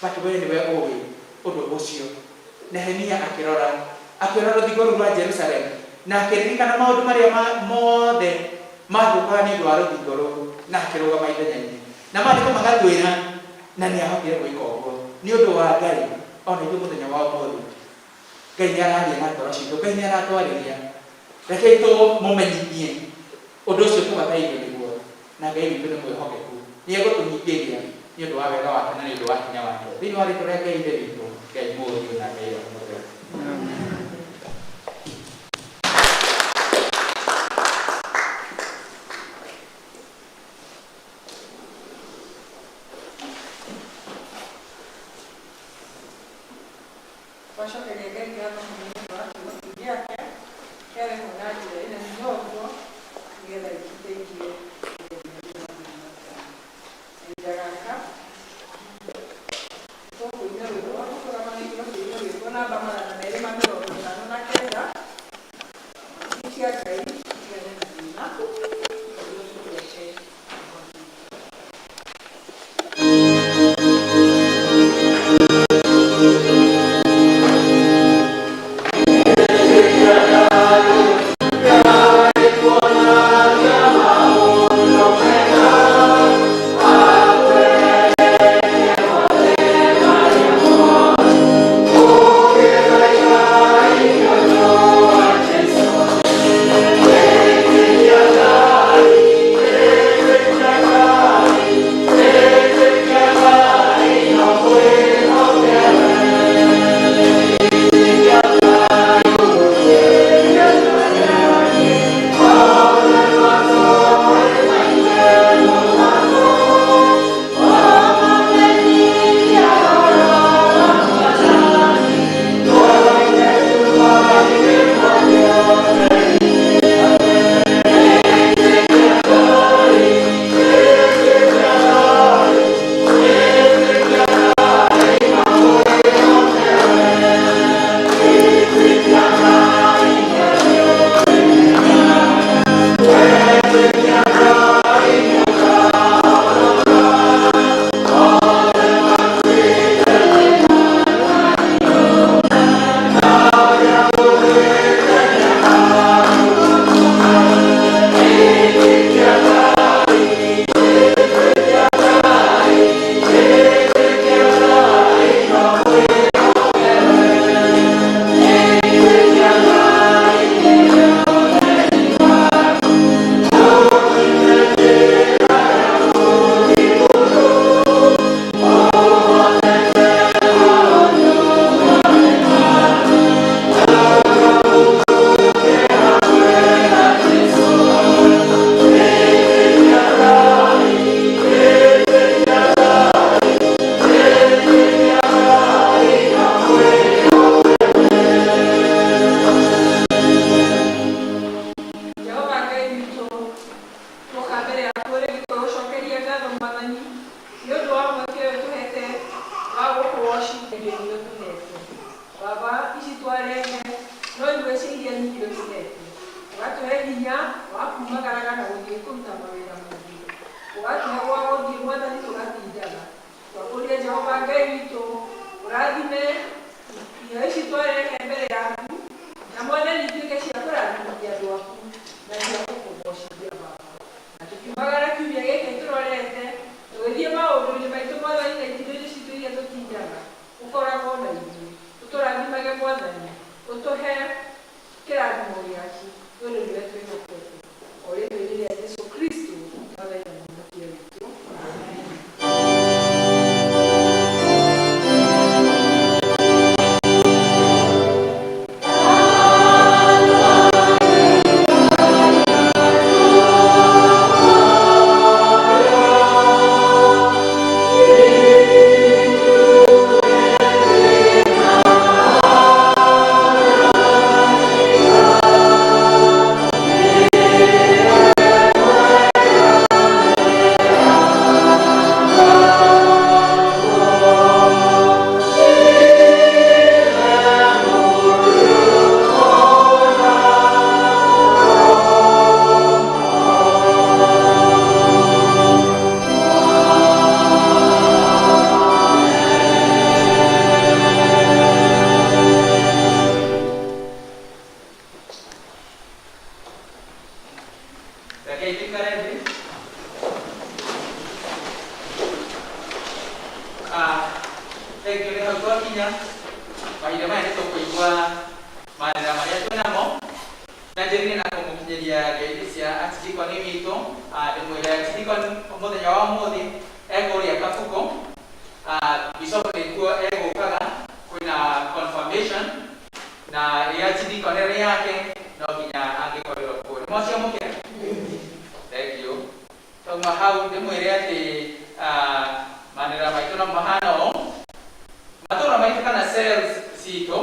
but we nĩwe ũĩ ũndũ ũcio. Nehemia akĩrora, akĩona rũthingo rũu rwa Jerusalem na akĩririkana maũndũ marĩa mothe mathũkaga nĩ ũndũ wa rũthingo rũu, na akĩrũgama ithenya-inĩ. Na maandĩko magatwĩra na nĩ ahotire gwĩka ũguo nĩ ũndũ wa Ngai. Ona ithuĩ mũthenya wa ũmũthĩ, Ngai nĩ araria na ngoro citũ, Ngai nĩ aratwarĩria. Rekei tũmũmenyithie ũndũ ũcio tũbatairio nĩguo, na Ngai witũ nĩ mwĩhokeku, nĩ egũtũhingĩria. Nĩ ũndũ wa wega wake na nĩ ũndũ wa hinya wake. Thĩinĩ wa rĩtwa rĩa Ngai Ithe witũ, Ngai Mũriũ na Ngai Roho Mũtheru. Twacokeria Ngai ngatho mũno nĩ ũndũ wa kiugo kĩu gĩake kĩarehwo na njĩra ĩna hinya ũguo nĩgetha gĩtũteithie kahinda gaka tũkũina rwĩmbo tũkũrũgama tũine rwĩmbo namba 259 cia Ngai tigane na thĩna nĩguo tũtwete. Jehova Ngai witũ, twoka mbere yaku rĩngĩ tũgũcokeria ngatho Mwathani nĩ ũndũ wa mweke ũyũ tũhete wa gũkũwoci indo iria ũtũhete. Baba, ici twarehe no imwe cia iria nyingĩ ũtũhete. Ũgatũhe hinya wa kumagaraga na gũthiĩ kũruta mawĩra maingĩ. Ũgatũhe gwa gũthiĩ Mwathani tũgatindaga. Twakũria Jehova Ngai witũ, ũrathime irio ici twarehe mbere yaku na Mwathani ituĩke cia kũrathimithia andũ aku na cia gũkũgocithia Baba. Na tũkiumagara kiumia gĩkĩ tũrorete tũgĩthiĩ maũndũ-inĩ maitũ Mwathani na itindo-inĩ citũ iria tũtindaga, ũkoragwo na ithuĩ. Ũtũrathimage Mwathani, ũtũhe kĩrathimo gĩaku nĩ ũndũ nĩwe twĩhokete. O rĩtwa-inĩ rĩa Jesu Kristo Mwathani na Mũhonokia witũ. Amen. Reke tuikare thĩ. Thengiũ nĩ hau twakinya. Mahinda maya nĩ tũkũigua manĩra marĩa twĩnamo na njĩrĩrie na kũmũkinyĩria ngeithi cia archdeacon witũ. Ndĩmwĩre archdeacon mũthenya wa ũmũthĩ ekũrĩa Kabugo bishop nĩkuo egũkaga kwĩna confirmation na ĩrĩa archdeaconry yake no nginya angĩkorirwo kuo. Nĩ mwaciamũkĩra? Thank you. Twauma hau ndĩmwĩre atĩ manĩra maitũ no mahana ũũ. Matũũra maitũ kana cells citũ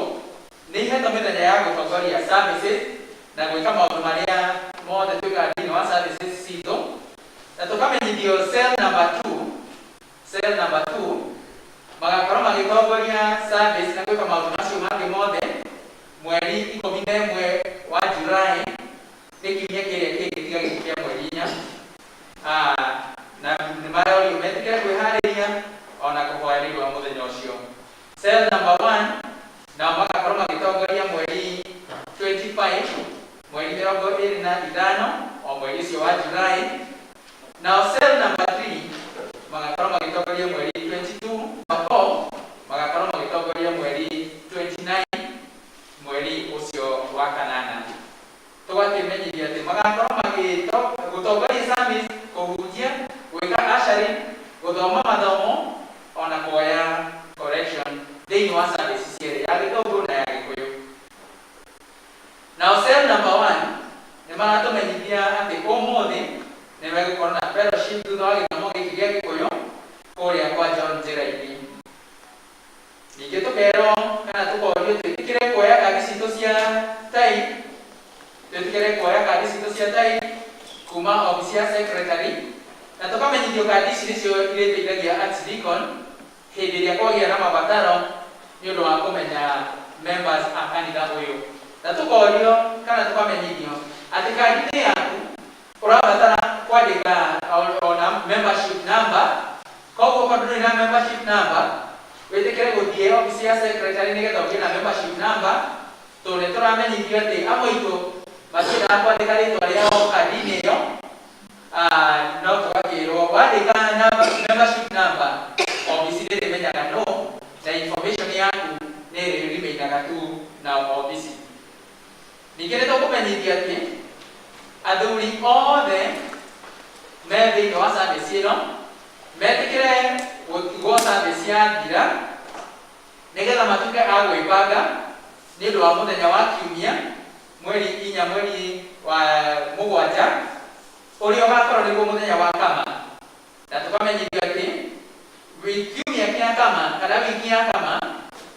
nĩ ihetwo mĩthenya ya gũtongoria services na gwĩka maũndũ marĩa mothe twĩkaga thĩinĩ wa services citũ, na tũkamenyithio cell number 2, cell number 2 magakorwo magĩtongoria service na gwĩka maũndũ macio mangĩ mothe mweri 11 wa July, nĩ kiumia kĩrĩa kĩngĩ tiga gĩkĩ kĩa mweri 4. Na nĩ marorio metĩkĩre kwĩharĩria ona kũhoya nĩ ũndũ wa mũthenya ũcio. Cell number 1 nao magakorwo magĩtongoria mweri 25, mweri 25, o mweri ũcio wa July. Nao cell number 3 magakorwo magĩtongoria mweri 22, number 4 magakorwo magĩtongoria mweri 29, mweri ũcio wa kanana. Tũgakĩmenyithia atĩ magakorwo magĩtongoria service, kũhunjia, gwĩka ushering, gũthoma mathomo ona kuoya correction thĩinĩ wa service cierĩ, ya Gĩthũngũ na ya Gĩkũyũ. Nao cell number 1 nĩ maratũmenyithia atĩ ũmũthĩ nĩ megũkorwo na fellowship thutha wa gĩthomo gĩkĩ gĩa Gĩkũyũ kũrĩa kwa John Njĩra-inĩ. Ningĩ tũkerwo kana tũkorio twĩtĩkĩre kuoya kandi citũ cia tithe, twĩtĩkĩre kuoya kandi citũ cia tithe kuma obici ya secretary, na tũkamenyithio kandi ici nĩcio irĩteithagia archdeacon hĩndĩ ĩrĩa kwagĩa na mabataro nĩ ũndũ wa kũmenya members a kanitha ũyũ. Na tũkorio kana tũkamenyithio atĩ kandi-inĩ yaku ũrabatara kwandĩka ona membership number. Koguo korwo ndũrĩ na membership number, wĩtĩkĩre gũthiĩ obici ya secretary nĩgetha ũgĩe na membership number, tondũ nĩ tũramenyithio atĩ amwe aitũ matiendaga kwandĩka rĩtwa rĩao kandi-inĩ ĩyo. No tũgakĩrwo wandĩka membership number, obici nĩ ĩrĩmenyaga no na information yaku nĩ ĩrĩremainaga tu na obici. Ningĩ nĩ tũkũmenyithia atĩ athuri othe me thĩinĩ wa service ĩno metĩkĩre gũtigwo service yathira nĩgetha matuĩke a gwĩbanga nĩ ũndũ wa mũthenya wa kiumia mweri 4 mweri wa 7 ũrĩa ũgakorwo nĩguo mũthenya wa kama. Na tũkamenyithio atĩ kiumia kĩa kama kana wiki ya kama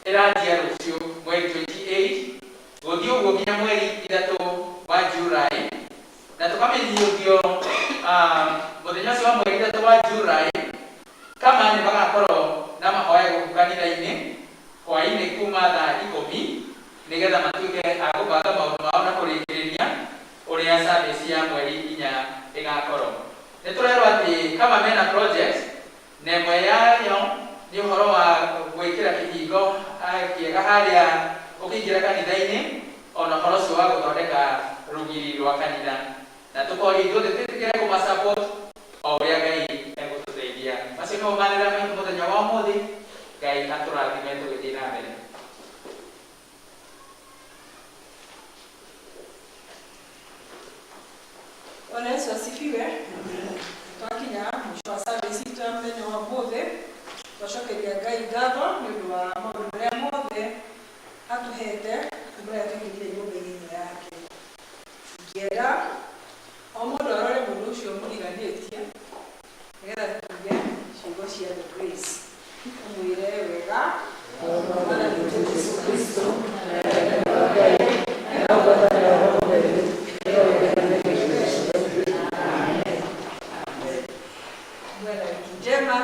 ĩranjia rũciũ mweri 28 gũthiĩ ũguo nginya mweri 3 wa July. Na tũkamenyithio mũthenya ũcio wa mweri 3 wa July kama nĩ magakorwo na mahoya gũkũ kanitha-inĩ hwaĩ-inĩ kuma thaa 10 nĩgetha matuĩke a gũbanga maũndũ mao na kũrĩkĩrĩria ũrĩa service ya mweri 4 ĩgakorwo. Nĩ tũrerwo atĩ kama mena project na ĩmwe yayo nĩ ũhoro wa gwĩkĩra kĩhingo kĩega harĩa ũkĩingĩra kanitha-inĩ, ona ũhoro ũcio wa gũthondeka rũgiri rwa kanitha. Na tũkoria ithuothe twĩtĩkĩre kũma-support o ũrĩa Ngai egũtũteithia. Macio nĩmo manĩrĩra maitũ mũthenya wa ũmũthĩ. Ngai atũrathime tũgĩthiĩ na mbere. Bwana Yesu asifiwe. Twakinya mũico wa service itũ ya mũthenya wa ũmũthĩ, twacokeria Ngai ngatho nĩ ũndũ wa maũndũ marĩa mothe atũhete kuma rĩrĩa tũingĩrire nyũmba-inĩ ĩno yake. Ingĩenda o mũndũ arore mũndũ ũcio mũriganĩtie nĩgetha tuge ciugo cia the grace, ũmwĩre wega Mwathani witũ Jesu Kristo. Mwena wiki njema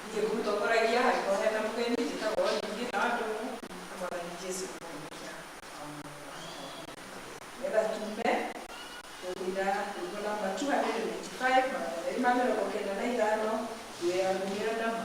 ingĩkũmũtongoragia hangĩkorwo hena mũgeni. Njĩtagwo Nyingĩ na Ndũng'ũ, na Mwathani Jesu kũmũkia. Nĩgetha tume tũkũina rwĩmbo namba 295, 295, Wĩra Mũrĩa Nama.